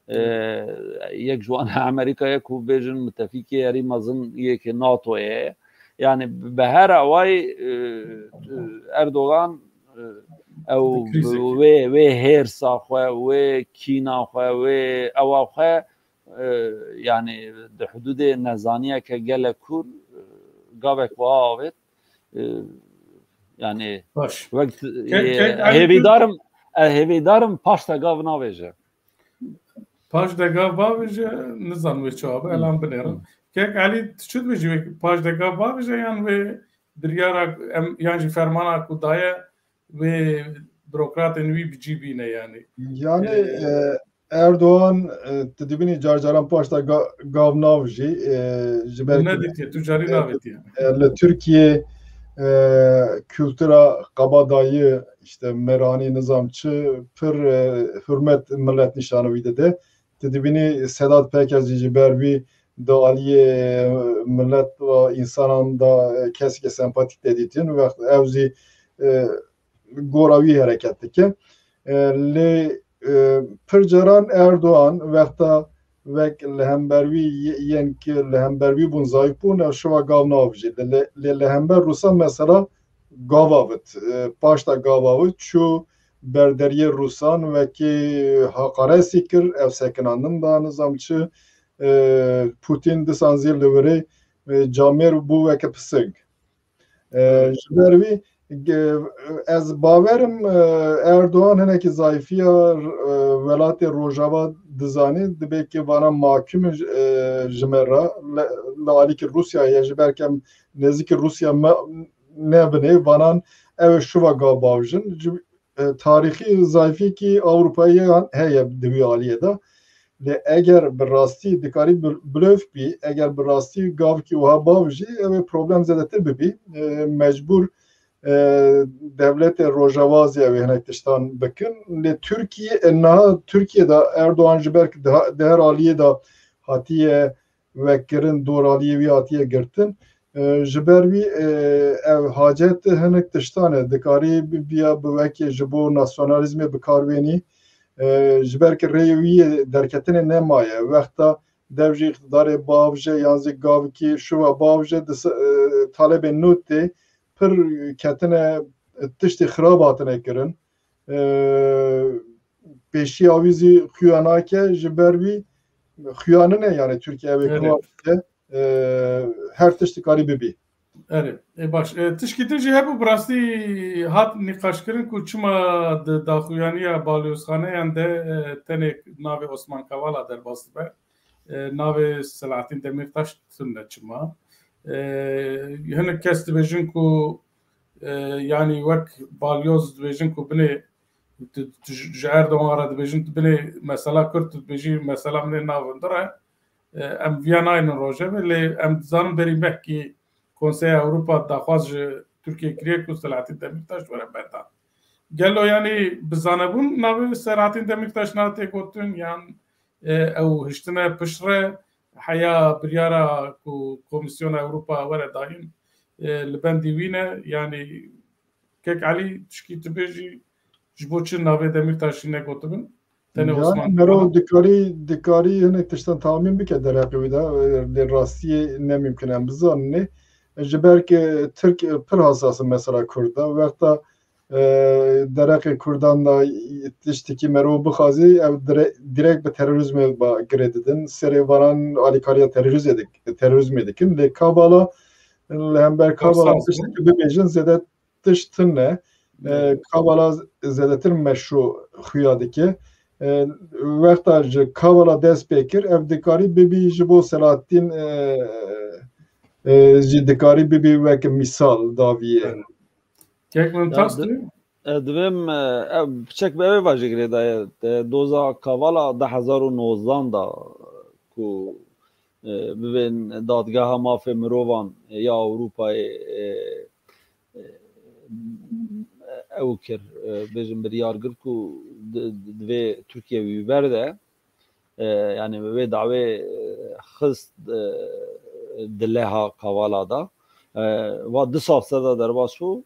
E, Evet. yek ji wan Amerîka ye ku bêjin mitefîkê herî mezin yê ke NATOyê ye. Yani bi her awayî, e, Erdogan, e, ew Di krîzekî. wê, wê hêrsa xwe, wê kîna xwe, wê ewa xwe, e, yani di hududê nezaniyeke gelek kûr, e, gavek wiha avêt. E, yani Baş. wek, Ke-, e, ke-, hêvîdarim, e, hêvîdarim paşta gav navêje. Paş de gav bavêje, nizan wê çawa be, elan binêrin. Kek Elî, tu çi dibêjî wê paş de gav bavêje yan wê biryara em, yan jî fermana ku daye wê burokratên wî bi cî bîne yani? Yani, Ee, e, Erdogan, e, tu dibînî car caran paş de ga-, gav nav jî, e, ji ber Ne dike, tu carî E, navêtiye. e, li Tirkiye, e, kultura qebadayî, işte meranî nizam çi pir, e, hurmet millet nîşanî wî dide. Tu dibînî Sedat Peker jî ji ber wî di aliyê, e, millet ve însanan de, e, kesekî sempatik te dîtin. Wext ew jî, e, gora wî hereket dike. E, lê, e, pir caran Erdogan wexta wek li hember wî ye-, yên ki li hember wî bûn zayîf bûn, ew şiva gav nav jî. Lê, lê, lê li hember Rûsan mesela gav avit. E, paşta gav avit, çû berderiyê Rûsan wekî haqaresî kir, ev sekinandin da nizam çi, e, Putin disan zî li wirê, e, camêr bû weke pising. E, Evet. ji ber wî Ge-, ez bawerim, e, Erdogan hinekî zayîfiya, e, welatê Rojava dizanî, dibê ki vana makum e, ji me re, le, li alîkî Rûsya ye, ji ber ke em nêzîkî Rûsya me nebinê, vanan ew ê şuva gav bavijin. Ji, e, tarîxî zayîfîkî Ewropayî heye di wî aliyê de. Lê eger bi rastî dikarî bil-, blöf bî, eger bi rastî gavkî wiha bavijî, ew ê problem zêdetir bibî. E, mecbûr, e, dewletê Rojava zî ew ê hinek tiştan bikin. Lê Tirkiye, e, niha Tirkiye de Erdogan ji ber di ha-, di her aliyê de hatiye vekirin, dor aliyê wî hatiye girtin. E, ji ber wî, e, ev hacet hinek tiştan e. Dikarî bi-, biya bi wekê ji bo nasyonalîzmê bi kar bênî. E, ji ber ki rêyê wî yê derketinê nemaye. Wexta dev jî îqtidarê bavje yan zî gavkî şuva bavje di se-, e, talebên nû tê pir ketine, e, tiştê xirab hatine kirin. E, pêşiya wî zî xuya nake, ji ber wî xuya nine, yani Tirkiye ew ê Evet. kiwa bike, e, her tişt dikarî bibî. Erê, e, baş. E, tişkî din jî hebû, bi rastî hat nîqaşkirin ku çima di daxuyaniya balyozxaneyan de, e, tenê navê Osman Kavala derbas dibe. E, navê Selahattin Demirtaş tune çima? E, hinek kes dibêjin ku, e, yanî wek balyoz dibêjin ku binê tu, tu ji ji Erdogan re dibêjin, tu binê mesela Kurd, tu dibêjî mesela min ê nav hundir e. E, em viya naynin rojevê, lê em dizanin berî mehkî Konseya Ewropa daxwaz ji Tirkiye kiriye ku Selahattin Demirtaş were berdan. Gelo yanî bi zanebûn navê Selahattin Demirtaş nate gotin yan, e, ew hiştine piştre heya biryara ku Komîsyona Ewropa were dayîn, e, li bendî wî ne, yanî Kek Elî, tişkî tu bêjî, ji bo çi navê Demirtaşî negotibin? Tenê Yani Osman mero Kavala. dikarî, dikarî hinek tiştan tahmîn bike derheqê wî de, e, lê rastiyê ne mimkun em bizanin. E, ji ber ki Tirk, e, pir hassas in mesela Kurd de. Wexta, e, derheqê Kurdan de tiştekî mero bixwazî, ew dire-, direkt bi terorîzmê ba-, girê didin. Serê varan alîkariya terorîzê dik-, terorîzmê dikin. Lê Kavala, li hember Kavala Hassas tiştekî bibêjin zêde tişt tune. E, Evet. Kavala zêdetir meşrû xuya dike. E, wexta ji Kavala dest pê kir, ev dikarî bibî ji bo Selahattîn, e, e, jî dikarî bibî wek mîsal daviyê. Evet. Kek Mumtaz Ya, tu? di-, e, divêm, e, ev piçek bi ev ê vajê girêdaye. E, doza Kavala du hezar û nozdan da ku, e, bibên Dadgeha Mafê Mirovan ya Ewropayê, e, e, ew kir, e, bêjin biryar kir ku di, di, divê Tirkiye wî berde, e, yani wê dawê, e, xist, e, di leha Kavala da. E, va du sal ser de derbas bû,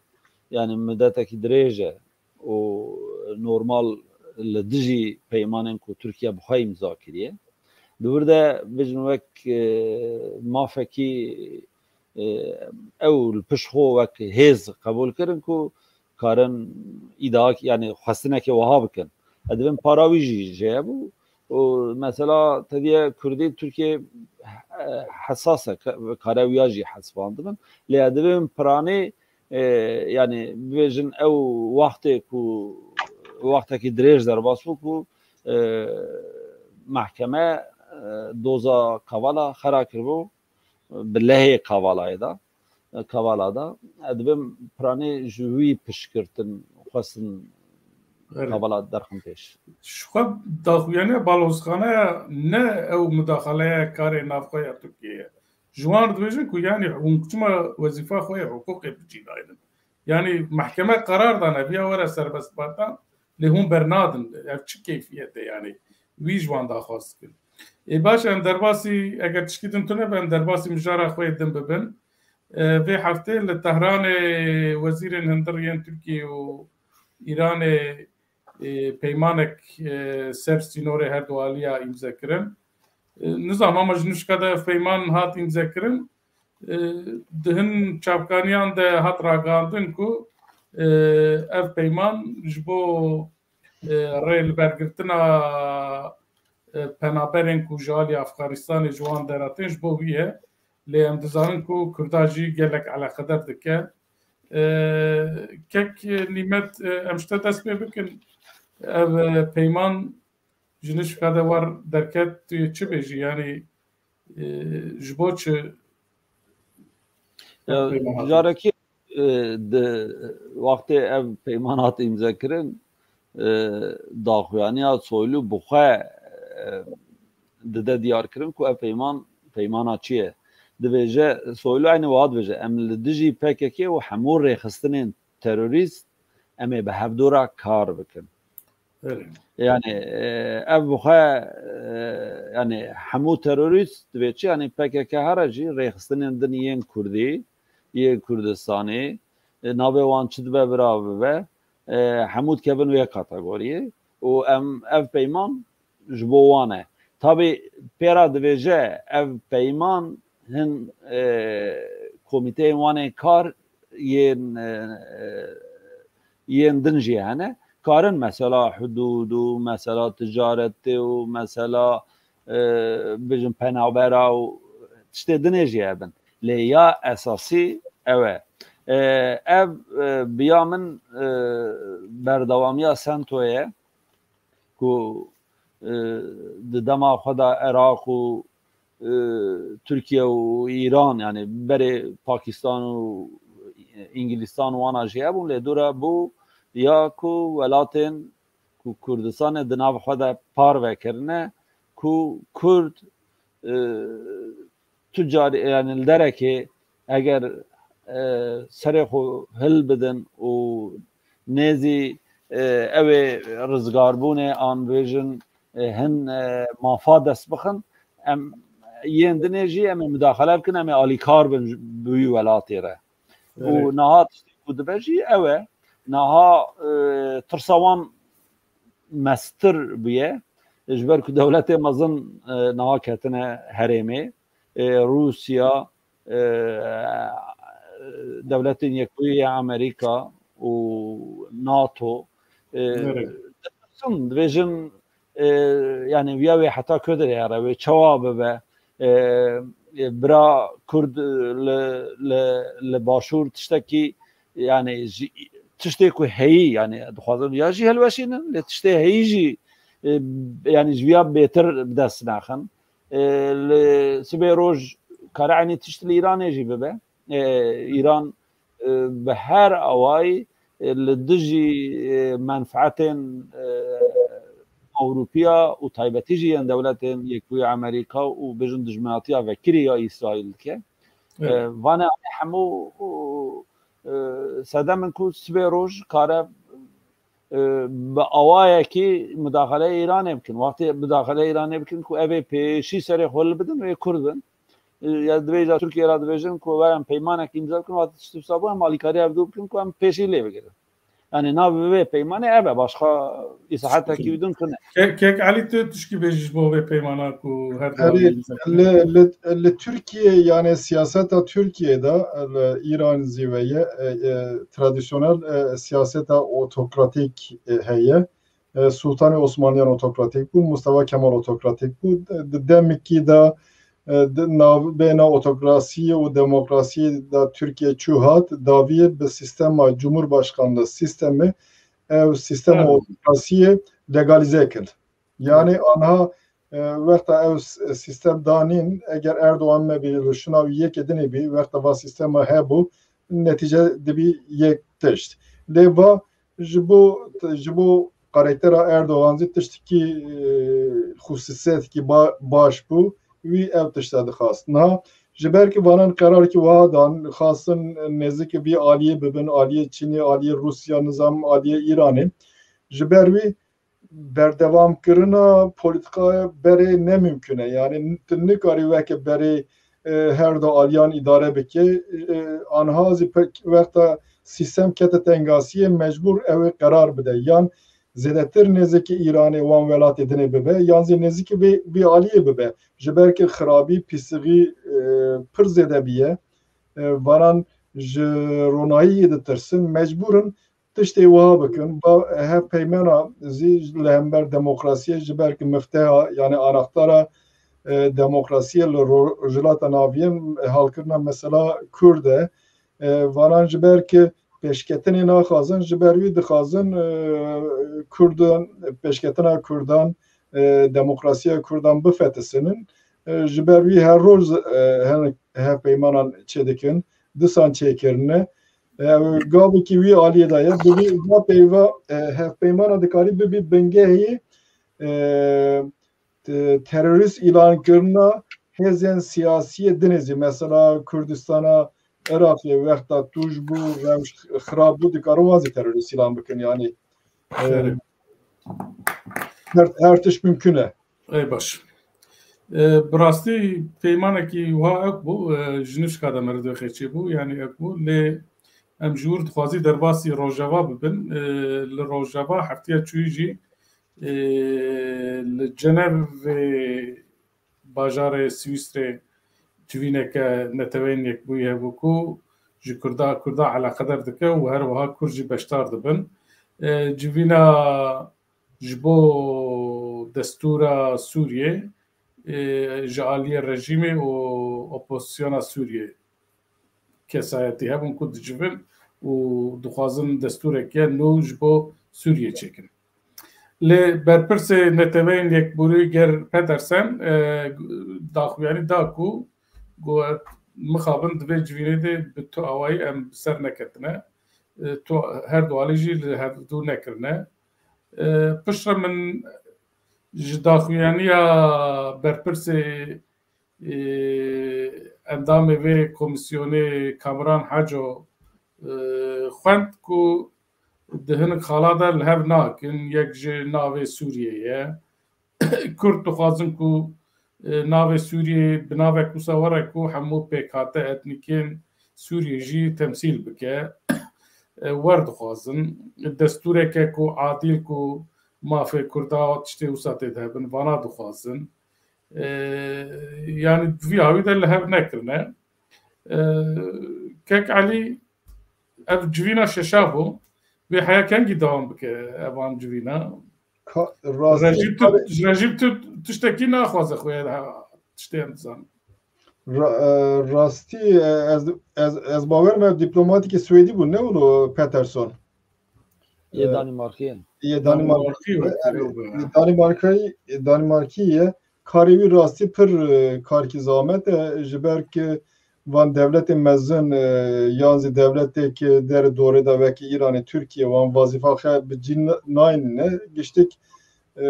yani midetekî dirêj e û normal li dijî peymanên ku Tirkiye bi xwe îmza kiriye. Di wir de bêjin wek, e, mafekî, e, ew li pişt xwe wek hêz qebûl kirin ku karin îdia, yani xwestinekê wiha bikin. Ez dibêm para wî jî jê hebû û mesela teviye Kurdê Tirkiye, e, hesas e, ka-, kare wiya jî hesibandibin. Lê ez dibêm piranê, e, yani bibêjin ew wextê ku wextekî dirêj derbas bû ku, e, mehkeme, e, doza Kavala xera kiribû bi lehê Kavalayê de, Kavala de. Ez dibêm piranê ji wî piştgirtin xwestin Evet. Kavala derxin pêş. Ji xwe daxuyaniya balozxaneya ne ew mudaxaleya karê navxwe ya Tirkiyeyê ye. Ji wan re dibêjin ku yanî hûn çima wezîfa xwe yê hiqûqê bi cî daynin. Yanî mehkeme qerar dane, viya were serbestberdan, lê hûn bernadin. Ev çi keyfiyet e yanî? Wî ji wan daxwaz dikin. Ê baş, em derbasî, eger tişkî din tune be, em derbasî mijara xwe yê din bibin. E, vê heftê li Tehranê wezîrên hundir yên Tirkiye û Îranê, e, peymanek, e, ser sînorê her du aliya îmze kirin. E, nizam ama ji nişka de ev peyman hat îmze kirin. E, di hin çavkaniyan de hat ragihandin ku, e, ev peyman ji bo, e, rêlibergirtina, e, penaberên ku ji alî Afganistanê ji wan deratên ji bo wî ye. Lê em dizanin ku Kurda jî gelek eleqedar dike. E, kek Nîmet, e, em ji te dest pê bikin. Ev, e, peyman ji nişka de war derket, tu yê çi bêjî? Yanî, e, ji bo çi? E, peyman hatin? Carekî, e, di wextê ev peyman hat îmzekirin, e, daxuyaniya Soylu bi xwe, e, dide diyarkirin ku ev peyman, peymana çi ye? Dibêje, Soylu eynî wiha dibêje, em li dijî P K K û hemû rêxistinên terorîst em ê bi hevdû re kar bikin. Belê. Yani, e, ev bi xwe, e, yani hemû terorîst dibê çi? Yani P K K here jî rêxistinên din yên Kurdî, yên Kurdistanê, e, navê wan çi dibe bira bibe, e, hemû dikevin wê kategoriyê û em ev peyman ji bo wan e. Tabî pê re dibêje ev peyman hin, e, komîteyên wan ê kar yên, e, e, yên din jî hene. Karin mesela hudûd û mesela ticaretê û mesela, e, bijin penabera û tiştê dinê jî hebin. Lê ya esasî ew e. E, ev, e, bi ya min, e, berdewamiya Sentoyê ye ku, e, di dema xwe de Iraq û, e, Tirkiye û Îran, yani berê Pakistan û Îngilîstan û wana jî hebûn, lê dû re bû ya ku welatên ku Kurdistanê di nav xwe de parve kirine, ku Kurd, e, tu carî, yani li derekê eger, e, serê xwe hil bidin û nêzî, e, ew ê rizgarbûnê an bêjin, e, hin, e, mafa dest bixin, em yên dinê jî em ê mudaxele bikin, em ê alîkar bin bi wî welatê re. Û Evet. Niha tiştê ku dibe jî ew e, niha, e, tirsa wan mestir bûye. Ji ber ku dewletê mezin, e, niha ketine herêmê. E, Rûsya, e, Dewletên Yekbûyî ya Amerîka û nato, e, Evet. ditirsin, dibêjin, e, yani viya wê heta ku derê here, wê çawa bibe? E, e, bira Kurd, e, li, li, li Başûr tiştekî, yani ji, tiştê ku heyî, yani dixwazin ya jî hilweşînin, lê tiştê heyî jî, e, yani ji viya bêtir bi dest naxin. E, li sibê roj kare eynî tişt li Îranê jî bibe. E, Îran, e, bi her awayî, e, li dijî, e, menfaetên, e, Ewropiya û taybetî jî yên dewletên Yekbûyî Amerîka û bêjin dijminatiya vekirî ya Îsraîl dike. Evet. E, vane hemû, e, sedem in ku sibê roj kare, e, bi awayekî mudaxele Îranê bikin. Wextê mudaxele Îranê bikin ku ev ê pêşî serê xwe li bidin wê Kurd bin. E, ya divê ji Tirkiye re dibêjin ku werin peymanek îmza bikin, wextê tiştî wisa bû em alîkariya bi dû bikin ku em pêşî lê bigirin. Yani navê vê peymanê ev e, başqa îsaheteke wî din tune. Kek, Kek Elî, tu tişkî bêjî ji bo vê peymana ku her Erê, dewam li, li, li Tirkiye, yani siyaseta Tirkiye de, li Îran zî ve ye, e, e, tradisyonel, e, siyaseta otokratik, e, heye. E, Sultanê Osmaniyan otokratik bû, Mustafa Kemal otokratik bû. Di demekî de, e, di navbêna otokrasiyê û demokrasiyê de Tirkiye çû hat, daviyê bi sîstema cumhurbaşkanlığı sîstemê, ev sîstema Evet. otokrasiyê legalîze kir. Yani anha, e, wexta ew s-, sîstem danîn, eger Erdogan me bî, li şina wî yekê dinê bî, wexta va sîstema hebû, netîce dibî yek tişt. Lê va ji bo, ji bo karaktera Erdogan zî tiştekî, e, xusûsiyetekî ba-, baş bû, wî ev tişta dixwast. Niha ji ber ku vanan qerarkî wiha dan, xwestin nêzikî vî aliyê bibin, aliyê Çînê, aliyê Rûsya, nizam aliyê Îranê. Ji ber wî berdewamkirina polîtîkaya berê ne mimkun e. Yani tu nikarî weke berê, e, her du aliyan îdare bike. E, anha zî pek wexta sîstem kete tengasiyê mecbûr ew ê qerar bide. Yan zêdetir nêzikî Îranê wan welatê dinê bibe, yan zî nêzikî vê, vê aliyê bibe. Ji ber ku xirabî, pîsixî, e, pir zêde biye. E, vanan ji ronahiyê ditirsin, mecbûr in tiştê wiha bikin. Ba, hevpeymana zî li hember demokrasiyê, ji ber ku mifteha, yani anahtara, e, demokrasiyê li Ro-, Rojhilata Navîn, e, halkirina mesela Kurd e. E, vanan ji ber ki pêşketinê naxwazin, ji ber wî dixwazin, e, Kurdan, pêşketina Kurdan, e, demokrasiya Kurdan bifetisinin. E, ji ber wî her roj, e, hin hevpeymanan çêdikin, disan çêkirine. E, gavekî wî aliyê de ye. Bi vî va peyva, e, hevpeymana dikarî bibî bingehî, e, te-, terorîst îlankirina hêzên siyasiyê dinê zî, mesela Kurdistana Iraqê, wexta tûj bû, rewş xirab bû, dikarin wan zî terorîst îlan bikin. Yanî, e, Belê. her, her tişt mimkun e. Ey baş. E, bi rastî peymanekî wiha ek bû, e, ji nişka de meriv dixê çêbû, yanî ek bû, lê em ji wir dixwazî derbasî Rojava bibin. E, li Rojava heftiya çûyî jî, e, li Cenevê bajarê Swîsrê civîneke Neteweyên Yekbûyî hebû ku ji Kurda, Kurda eleqedar dike û her wiha Kurd jî beşdar dibin. E, civîna ji bo destûra Sûriyê, e, ji aliyê rejîmê û opozisyona Sûriyê kesayetî hebûn ku dicivin û dixwazin destûreke nû ji bo Sûriyê çêkin. Lê berpirsê Neteweyên Yekbûyî Geir Pedersen, e, daxuyanî da ku got, mixabin di vê civînê de bi tu awayî em bi ser neketine. E, tu her du alî jî li hevdû nekirine. E, piştre min ji daxuyaniya berpirsê, e, endamê vê komîsyonê Kamran Haco, e, xwend ku di hinek xala de li hev nakin, yek ji navê Sûriyê ye. Kurd dixwazin ku, e, navê Sûriyê bi navek wisa were ku hemû pêkhate etnîkên Sûriyê jî temsîl bike. E, wer dixwazin. Destûreke ku adîl, ku mafê Kurda tiştê wisa tê de hebin, vana dixwazin. E, yanî di vî hawî de li hev nekirine. E, Kek Elî, ev civîna şeşa bû. Vê heya kengî dewam bike evan civîna? Ka-, rastî Rejîm tu, kare- rejîm tu tiştekî naxwaze xwe ya tiştê em dizan. Ra-, e, rastî, e, ez, ez, ez bawer me diplomatîkê Swêdî bû, ne wilo Peterson? Yê E, Danîmarkî ye. Yê Danîmarkî. Danîmarkî wekî ev, ew be. Danîmarkî, Danîmarkî ye. Karê wî rastî pir, e, karkî zamet e, ji ber ki van dewletên mezin, e, yan zî dewletê ki derê dorê de wekî Îranê, Tirkiye, wan wazîfa xwe bi cî n-, nayînine, giştik, e,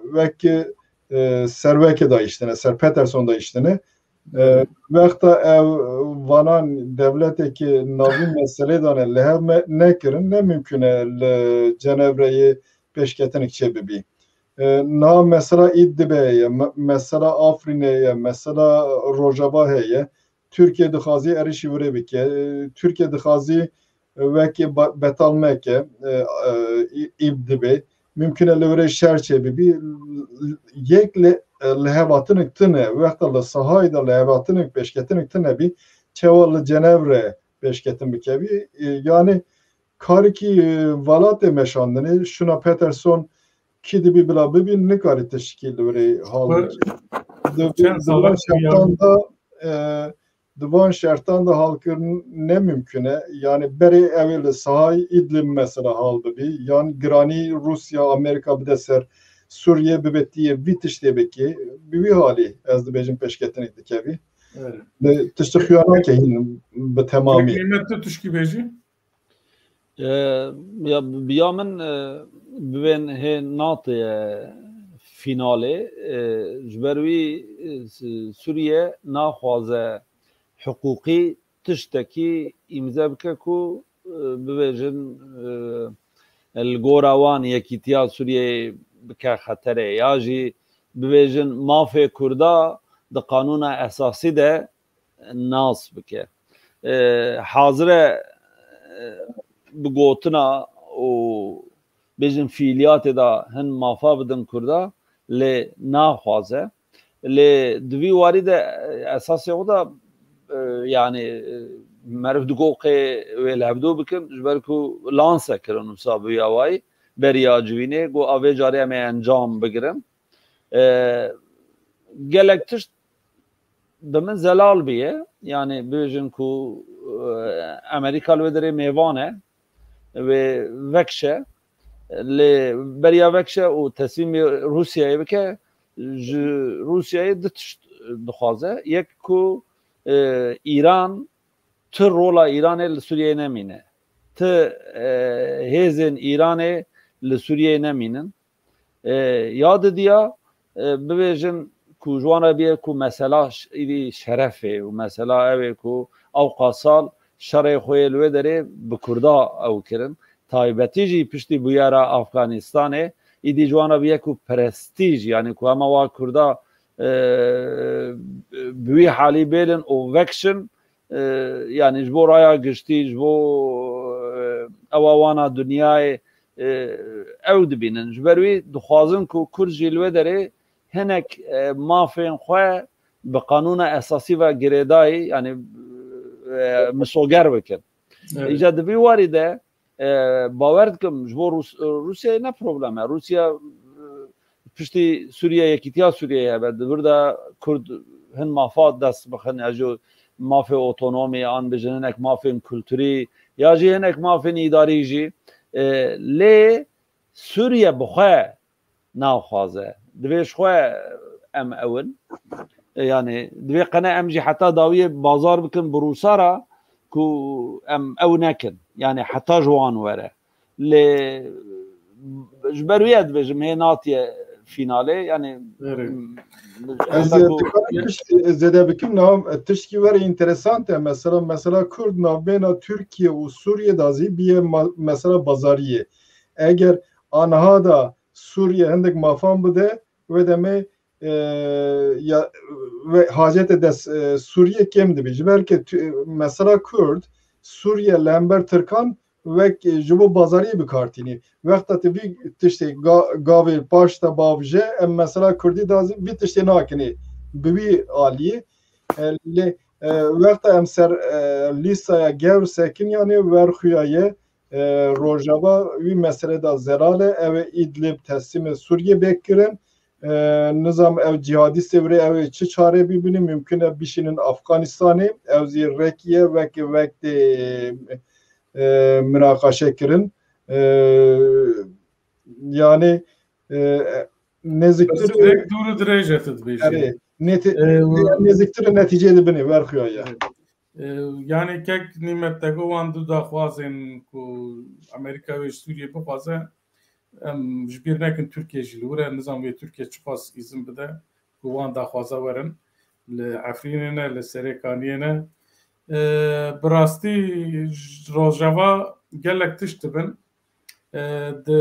wekî, e, serwekê de iştine, ser Peterson de iştine. E, wexta ev vanan dewletê ki navîn meselê dane li hev me-, nekirin, ne mimkun e li Cenevreyê pêşketinik çê bibî. E, niha mesela Îdlibê ye, me-, mesela Afrînê ye, mesela Rojava heye. Tirkiye dixwazî êrişî virê bike. E, Tirkiye dixwazî wekî ba-, betal meke, e, e, Î-, Îdlibê. Mimkun e li virê şer çê bibî. Yek li, e, lihevhatinik tune. Wexta li sahayê de lihevhatinik, pêşketinik tune bî, çawa li Cenevre pêşketin bikevî? E, yanî karikî, e, vala tê meşandinê. Şuna Peterson kî dibî bila bibî, nikarî tişkî li virê hal bike. Di, di van şertan de, e, di van şertan de halkirin ne mimkun e. Yanî berê ew ê li sahayê Îdlib mesela hal bibî, yan giranî Rûsya, Amerîka bide ser Sûriye, bibe tiyê vî tiştê bikî. Bi wî halî ez dibêjim pêşketinik dikevî. Evet. Bi tiştê xuya nake hîn bi temamî. Peki, Mehmet, tu tişkî bêjî? E, ya, bi ya min, e, bibên hê natê fînalê, e, ji ber wî, e, S-, Sûriye naxwaze hiqûqî tiştekî îmze bike ku, e, bibêjin, e, li gora wan yekîtiya Sûriyeyê bike xeterê, ya jî bibêjin mafê Kurda di qanûna esasî de nas bike. E, hazir e, e, bi gotina û bêjin fiiliyatê de hin mafa bidin Kurda, lê naxwaze. Lê di vî warî de, e, esasê xwe de, e, yanî, e, meriv digo qê wê li hevdû bikin, ji ber ku lanse kirin wisa bi wî awayî, beriya civînê, got, "A vê carê em ê encam bigirin." E, gelek tişt bi min zelal bûye. Yanî bibêjin ku, e, Amerîka li wê derê mêvan e, wê vekişe, lê beriya vekişe û teslîmê Rûsyayê bike, ji Rûsyayê du tişt dixwaze. Yek ku, e, Îran, tu rola Îranê li Sûriyeyê nemîne. Tu, e, hêzên Îranê li Sûriyeyê nemînin. E, ya didiya, e, bibêjin ku ji wan re bîye ku mesela ş-, îdî şerefê û mesela ew ê ku ew qasal şerê xwe yê li wê derê bi Kurda ew kirin. Taybetî jî piştî bûyera Afganistanê, îdî ji wan re bîye ku prestîj, yanî ku hema wa Kurda, e, bi wî halî bêlin û vekişin, e, yanî ji bo raya giştî, ji bo, e, ewa wana dinyayê, e, ew dibînin. Ji ber wî dixwazin ku Kurd jî li wê derê hinek, e, mafên xwe bi qanûna esasî ve girêdayî, yanî, e, misoger bikin. Evet. Îca di vî warî de, e, bawer dikim ji bo Rûs-, Rûsyayê ne problem e. Rûsya, e, piştî Sûriye, yekîtiya Sûriyeyê hebe. Di vir de Kurd hin mafa dest bixin, ya jî mafê otonomî, an bijin hinek mafên kulturî, ya jî hinek mafên îdarî jî. E, lê Sûriye bi xwe naxwaze. Divê ji xwe em ewin. E, yanî divê qene em jî heta dawiyê bazar bikin bi Rûsa re ku em ew nekin. Yanî heta ji wan were. Lê ji ber wî ez dibêjim hê natiye fînalê. Yanî, Erê. Ez heta ku dikarim tişt zêde bikim, niha tiştkî were înteresant e. Mesela, mesela Kurd navbêna Tirkiye û Sûriye de zî bîye ma-, mesela bazariyê. Eger aniha da Sûriye hindik mafan bide, wê demê, e, ya, wê hacetê dest, e, Sûriye kêm dibî. Ji ber ke tu-, mesela Kurd, Sûriye li hember Tirkan wek, e, ji bo bazariyê bi kar tînî. Wexta tu vî tiştê ga-, gavê paş te bavije, em mesela Kurdî da vî tiştê nakinê bi wî aliyê. E, lê, e, wexta em ser, e, lîstaya gewr sekiniyanê wer xuya ye, e, Rojava wî mesele da zelal e, ew ê Îdlib teslîmê Sûriyê bê kirin. E, nizam ew cihadîstê wire ew ê çi çare bibînin, mimkun e bişînin Afganistanê, ew zî rekî ye wek, wek tê, e, minaqaşe kirin. E, yani, e, nêziktir Pirsgirêk dûr û dirêj e, tu dibêjî. Erê, neti-, E, nêziktir û netîceyê dibinê, wer xuya ye. E, yani kek Nîmet te got wan du daxwazên ku Amerîka wê ji Sûriyê bixwaze, em ji bîr nekin Tirkiye jî li wir e, nizam wê Tirkiye çiqas îzin bide ku wan daxwaza werin. Li Efrînê ne, li Serêkaniyê ne. E, bi rastî ji Rojava gelek tişt dibin. E, di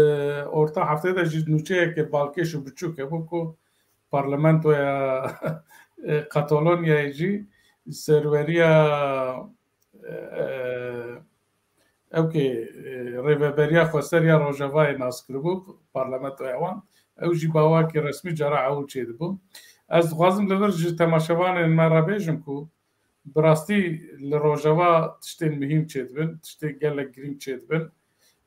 orta heftê de jî nûçeyeke balkêş û biçûk hebû ku parlamentoya, e, Katalonyayê jî serweriya, e, ew kê, e, rêveberiya xweseriya Rojavayê nas kiribû, parlamentoya wan. Ew jî bi awakî resmî cara ewil çêdibû. Ez dixwazim li vir ji temaşevanên me re bêjim ku bi rastî li Rojava tiştên muhîm çêdibin, tiştên gelek girîng çêdibin.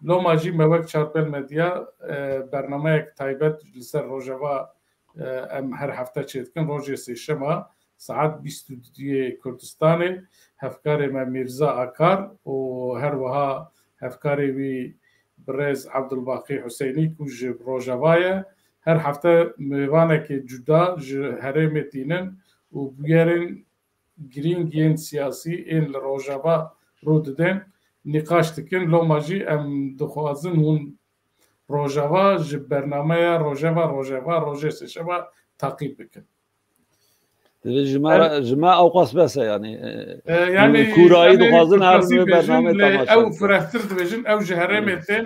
Loma jî me wek Çarpel Medya, e, bernameyek taybet li ser Rojava, e, em her hefte çêdikin. Rojê sêşema saet bîst û duyê Kurdistanê, hevkarê me Mîrza Akar û her wiha hevkarê wî birêz Ebdulbaqî Huseynî ku ji Rojava ye, her hefte mêvanekê cuda ji herêmê tînin û bûyerên girîng yên siyasî ên li Rojava rû didin, nîqaş dikin. Loma jî em dixwazin hûn Rojava ji bernameya Rojava, Rojava, Rojê Sêşema taqîb bikin. Divê ji me re, ji me ewqas bes e, yanî, e, E, yanî kûrayî em ê dixwazin her kûrasî wê bernamê temaşe bikin. Ew firehtir dibêjin, ew ji herêmê tên,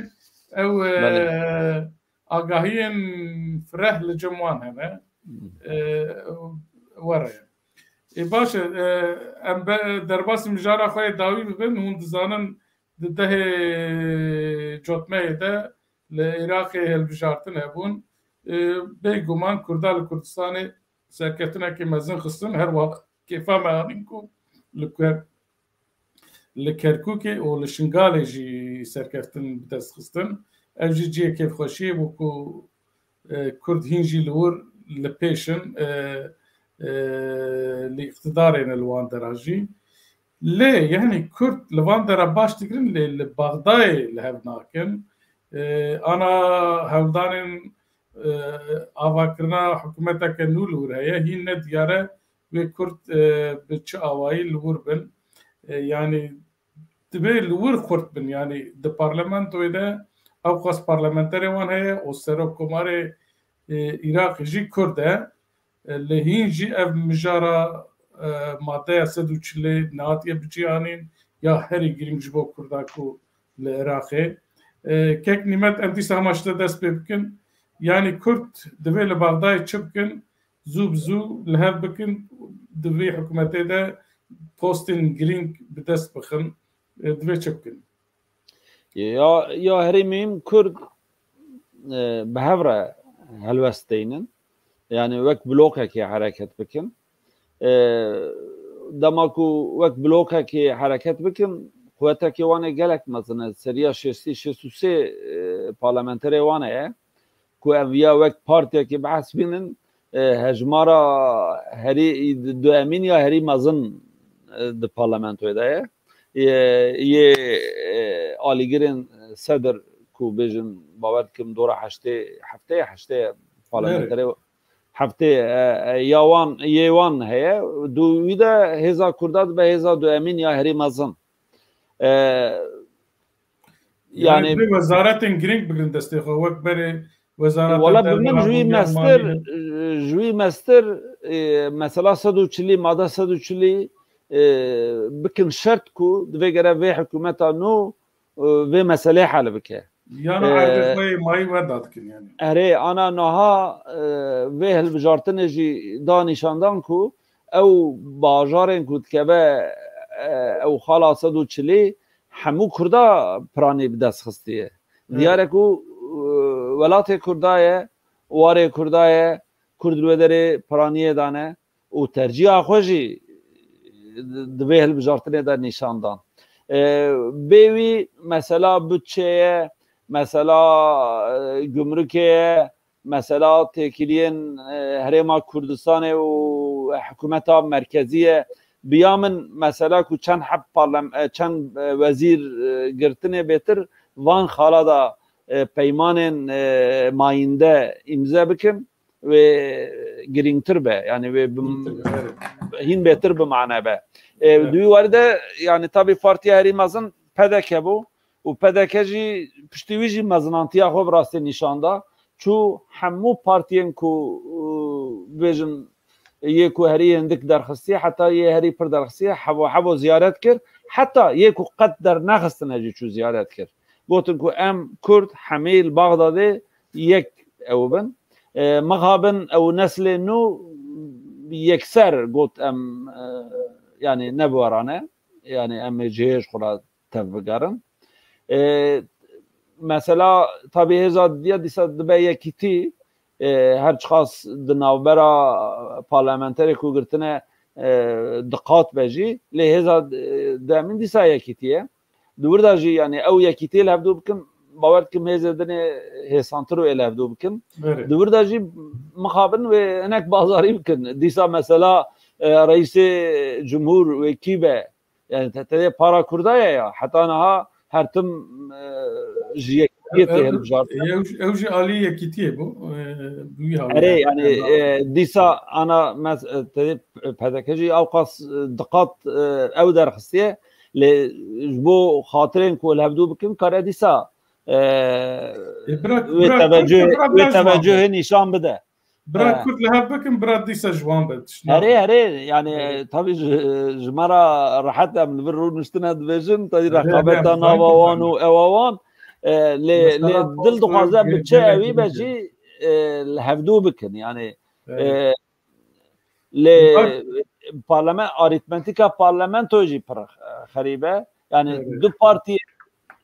ew, e, Belê. Agahiyên fireh li cem wan hene. Hmm. E, were. Ê, baş e, e, em be, derbasî mijara xwe yê dawî bibin, hûn dizanin di dehê cotmeyê de li Iraqê hilbijartin hebûn. E, bêguman Kurda li Kurdistanê serkeftinekê mezin xistin, her wiha kêfa me anîn ku li Ker-, li Kerkûkê û li Şingalê jî serkeftin bi dest xistin. Ev jî cihê kêfxweşiyê bû ku, e, Kurd hîn jî li wir li pêş in, e, e, li îqtidarê ne li wan dera jî. Lê, yani Kurd li van dera baş digirin, lê li Bexdayê li hev nakin. E, ana hewldanên, e, avakirina hikûmeteke nû li wir heye, hîn ne diyar e wê Kurd, e, bi çi awayî li wir bin. E, yani divê li wir xurt bin, yani di parlamentoyê de ewqas parlamenterê wan heye û serokkomarê, e, Iraqê jî Kurd e. E, lê hîn jî ev mijara, e, maddeya sed û çilê nehatiye bicîhanîn ya herî girîng ji bo Kurda ku li Iraqê. E, kek Nîmet, em dîsa hema ji te dest pê bikin. Yani Kurd divê li Bexdayê çi bikin? Zû bi zû li hev bikin, di vê hikûmetê de postên girîng bi dest bixin. E, divê çi bikin? Ya, ya herî muhîm Kurd, e, bi hev re helwest deynin. Yani wek blokekê hereket bikin. E, dema ku wek blokekê hereket bikin, quwetekê wan ê gelek mezin e. Seriya şêstî, şêst û sê, e, parlamenterê wan heye. Ku ev ya wek partiyekê bihesbînin, e, hejmara herî duemîn ya herî mezin, e, di parlamentoyê de ye. Yê, yê, e, alîgirên Sedir ku bêjin, bawer dikim dora heştê, heftê, heştê parlamenterê, heftê, e, e, ya wan, yê wan heye. Du wî de hêza Kurda dibe hêza duemîn ya herî mezin. E, Yani, yani bi wezaretên girîng bigirin destê xwe, wek berê wezareta... Wala bi min ji wî mestir, ji wî mestir, e, mesela sed û çilî, made sed û çilî, e, bikin şert ku divê gere vê hikûmeta nû, e, vê meselê hel bike. Yana erdê xwe yê mayî werda dikin yani. Erê, ana niha, e, vê hilbijartinê jî da nîşandan ku ew bajarên ku dikeve, e, ew xala sed û çilî hemû Kurda piranî bi dest xistiye. Diyar e ku, e, welatê Kurda ye, warê Kurda ye, Kurd li wê derê piraniyê dane û tercîha xwe jî di vê hilbijartinê de nîşan dan. E, bê wî mesela budçe ye, mesela, e, gumrukê ye, mesela têkiliyên, e, Herêma Kurdistanê û hikûmeta merkezî ye. Bi ya min mesela ku çend heb parlam-, e, çend, e, wezîr, e, girtinê bêtir van xala da, e, peymanên, e, mayînde îmze bikin, wê girîngtir be. Yani wê bi-, hîn bêtir bi mane be. E, di wî warî de yani tabî partiya herî mezin P D K bû. Û P D K jî piştî wî jî mezinantiya xwe bi rastî nîşan da. Çû hemû partiyên ku, û, bêjin, yê ku herî hindik derxistiye, heta yê herî pir derxistiye, hevo hevo ziyaret kir. Heta yê ku qet dernexistine jî çû ziyaret kir. Gotin ku em Kurd hemî li Baxdadê yek ew bin. E, mixabin ew neslê nû yekser got em, e, yani ne bi we re ne. Yani em ê cihê ji xwe re tevbigerin. E, mesela tabî hêza diya dîsa dibe yekîtî, e, her çiqas di navbera parlamenterê ku girtine, e, diqat be jî, lê hêza, e, demîn dîsa yekîtî ye. Di wir de jî yani ew yekîtî li hevdû bikin, bawer dikim hêzê dinê hêsantir û ê li hevdû bikin. Di wir de jî mixabin wê hinek bazarî bikin. Dîsa mesela, e, reîsê cumhur wê kî be, yani te, te para Kurda ye ya. Heta niha her tim, e, ji yekîtiyê tê hilbijartin. Ew, ew jî alî yekîtiyê bû. E, bi wî hawî. Erê, yani, e, dîsa ana mes-, e, te P D K jî ewqas, e, diqat, e, ew derxistiye. Lê ji bo xatirên ku li hevdû bikin, kare dîsa, e, wê tevecûhê nîşan bide. Bira Kurd li hev bikin, bira dîsa ji wan be tiştna. Erê, erê, yani, tabî ji, ji me re rehet em li vir rûniştine dibêjin, tabî reqabeta nava wan û ewa wan. E, lê, lê dil dixwaze bi çi ewî be jî, e, li hevdû bikin. Yani, e, lê parlament, arîtmetîka parlamento jî pir xerîb e. Yani du partî,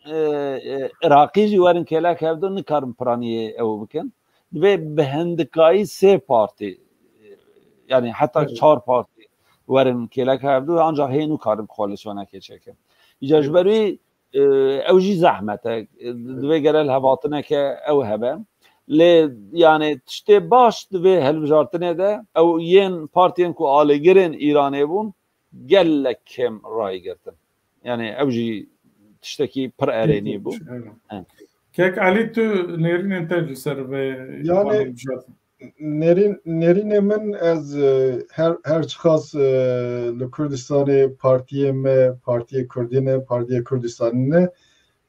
e, e, Iraqî jî werin kêlek hevdû nikarin piraniyê ew bikin. Divê bi hindikayî sê partî, e, yani heta çar partî werin kêlek hevdû, ancak hê nû karin koalîsyonekê çêkin. Îca ji ber wî, e, ew jî zehmet e. E, divê gere li hevatineke ew hebe. Lê yani tiştê baş di vê hilbijartinê de ew yên partiyên ku alîgirên Îranê bûn, gelek kêm rayê girtin. Yani ew jî tiştekî pir erênî bû. Kek Elî, tu nêrînên te ji ser vê Yani, nêrîn-, nêrînê min ez, e, her, her çiqas, e, li Kurdistanê partiyê me, partiyê Kurdî ne, partiyê Kurdistanî ne,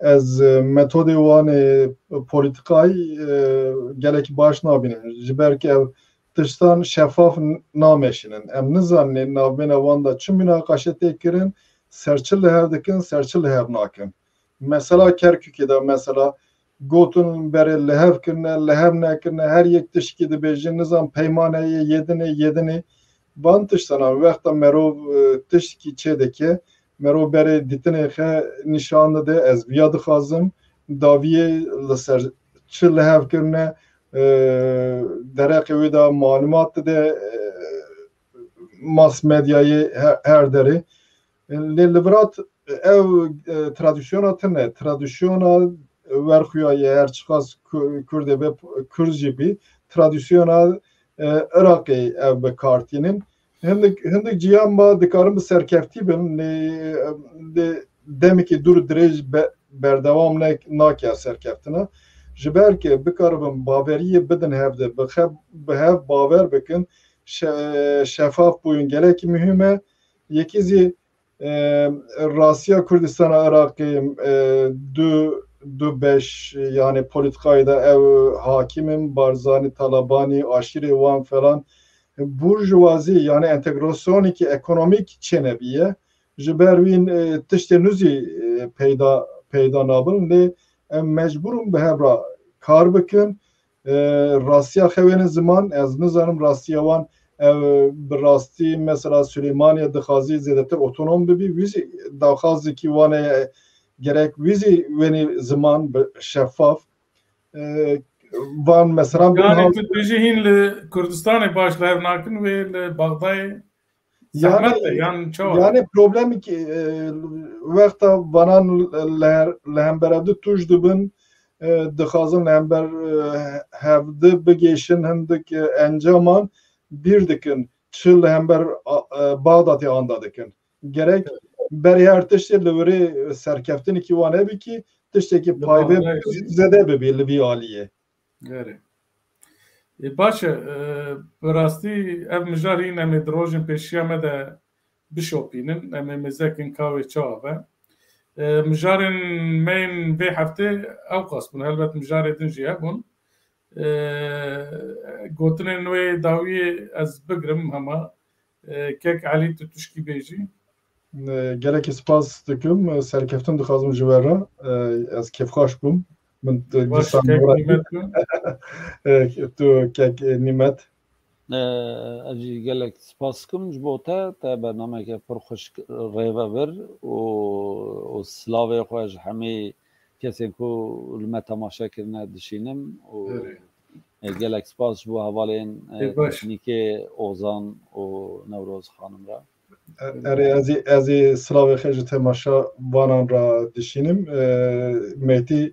ez, e, metodê wan ê polîtîkayî, e, gelekî baş nabînim. Ji ber ku ev tiştan şefaf n-, nameşînin. Em nizanin navbêna wan de çi mînaqaşe tê kirin, ser çi li hev dikin, ser çi li hev nakin. Mesela Kerkûkê de mesela gotin berê li hev kirine, li hev nekirine, her yek tişkî dibêje, nizam peymaneyê yedinê, yedinê. Van tiştana wexta merov, e, tiştkî çê dike, merov berê dîtinê xe nîşan dide, ez viya dixwazim, daviyê li ser çi li hev kirine, e, dereqê wê de malumat dide, e, mas medyayê he-, her derê. Lê li virat ev, e, tradisyona tune, tradisyona werxuya ye, her çiqas ku-, Kurdê be, Kurd jî bî, tradisyona, e, Iraqê ev bi kar tînin. Hindik, hindik ciyan ma dikarin bi serkeftî bin, lê, lê demekî dûr dirêj be-, berdewam ne-, nake serkeftina. Ji ber ke bikaribin baveriyê bidin hev de, bi xe-, bi hev baver bikin, şe-, şefaf bûyîn gelekî muhîm e. Yekî zî, e, rastiya Kurdistana Iraqê, e, du, du beş, yani polîtîkayê de ew hakîm in, Barzanî, Talabanî, aşîrê wan falan. Burjuvazî, yani entegrasyonekî ekonomîk çênebiye. Ji ber wî, e, tiştê nû zî, e, peyda, peyda nabin. Lê em mecbûr in bi hev re kar bikin. E, rastiya xewêne ziman, ez nizanim rastiya wan, ev bi rastî mesela Süleymaniye dixwazî zêdetir otonom bibî, wî zî daxwazekî wan e, gerek wî zî wenî ziman bi şeffaf. E, van mesela bin Yani hal- tu dibêjî hîn li Kurdistanê baş li hev nakin wê li Baxdayê Yani, zehmet e, yan çawa? Yani problemekî, e, wexta vanan li her, li hember hevdu tûj dibin, e, dixwazin li hember, e, hevdu bigêşin hindik, e, encaman bîr dikin, çi li hember, a, e, Baxdatê anda dikin. Gerek berê her tiştê li wirê serkeftinekî wan hebî kî tiştekî Li payvê Baxdayê jî. Zêde bibî li vî aliyê. Gerê. Ê, baş e, e, bi rastî ev mijar hîn em ê di rojên pêşiya me de bişopînin. Em ê mêzekin ka wê çawa be. E, mijarên me yên vê heftê ewqas bûn. Helbet mijarê din jî hebûn. E, gotinên wê dawiyê ez bigirim hema. E, kek Elî, tu tişkî bêjî? E, gelekî spas dikim. E, serkeftin dixwazim ji we re. E, ez kêfxweş bûm. Min, e, Baş, dîsan kek nûra Nîmet bû. E, tu kek, e, Nîmet. E, ez jî gelek spas dikim ji bo te. Te bernameyeke pir xweş rêve bir û, û silavê xwe ji hemî kesên ku li me temaşe kirine dişînim û Erê. E, gelek spas ji bo hevalên, e, Ê, baş. Teknîkê Ozan û Newroz xanim re. E, erê, ez ê, ez ê silavê xwe ji temaşevanan re dişînim. E, Mêtî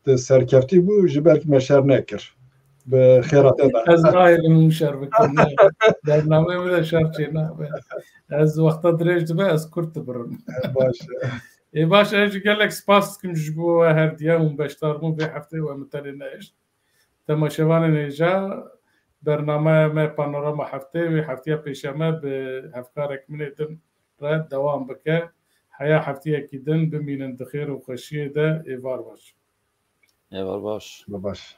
di serkeftî bû, ji ber ku me şer nekir. Bi xêra te de. Ez nahêlim şer bikim, ne. Bernameyê min de şer çê nabe. Ez wexta dirêj dibe, ez kurt dibirim. E, baş. Ê, baş, ez jî gelek spas dikim ji bo we herdiya hûn beşdar bûn vê heftê we min tenê nehişt. Temaşevanên hêja, bernameya me Panorama Heftê wê heftiya pêşeme bi hevkarek min ê din re dewam bike. Heya heftiyekî din bimînin di xêr û xweşiyê de, êvar baş. Êvar baş. Baş.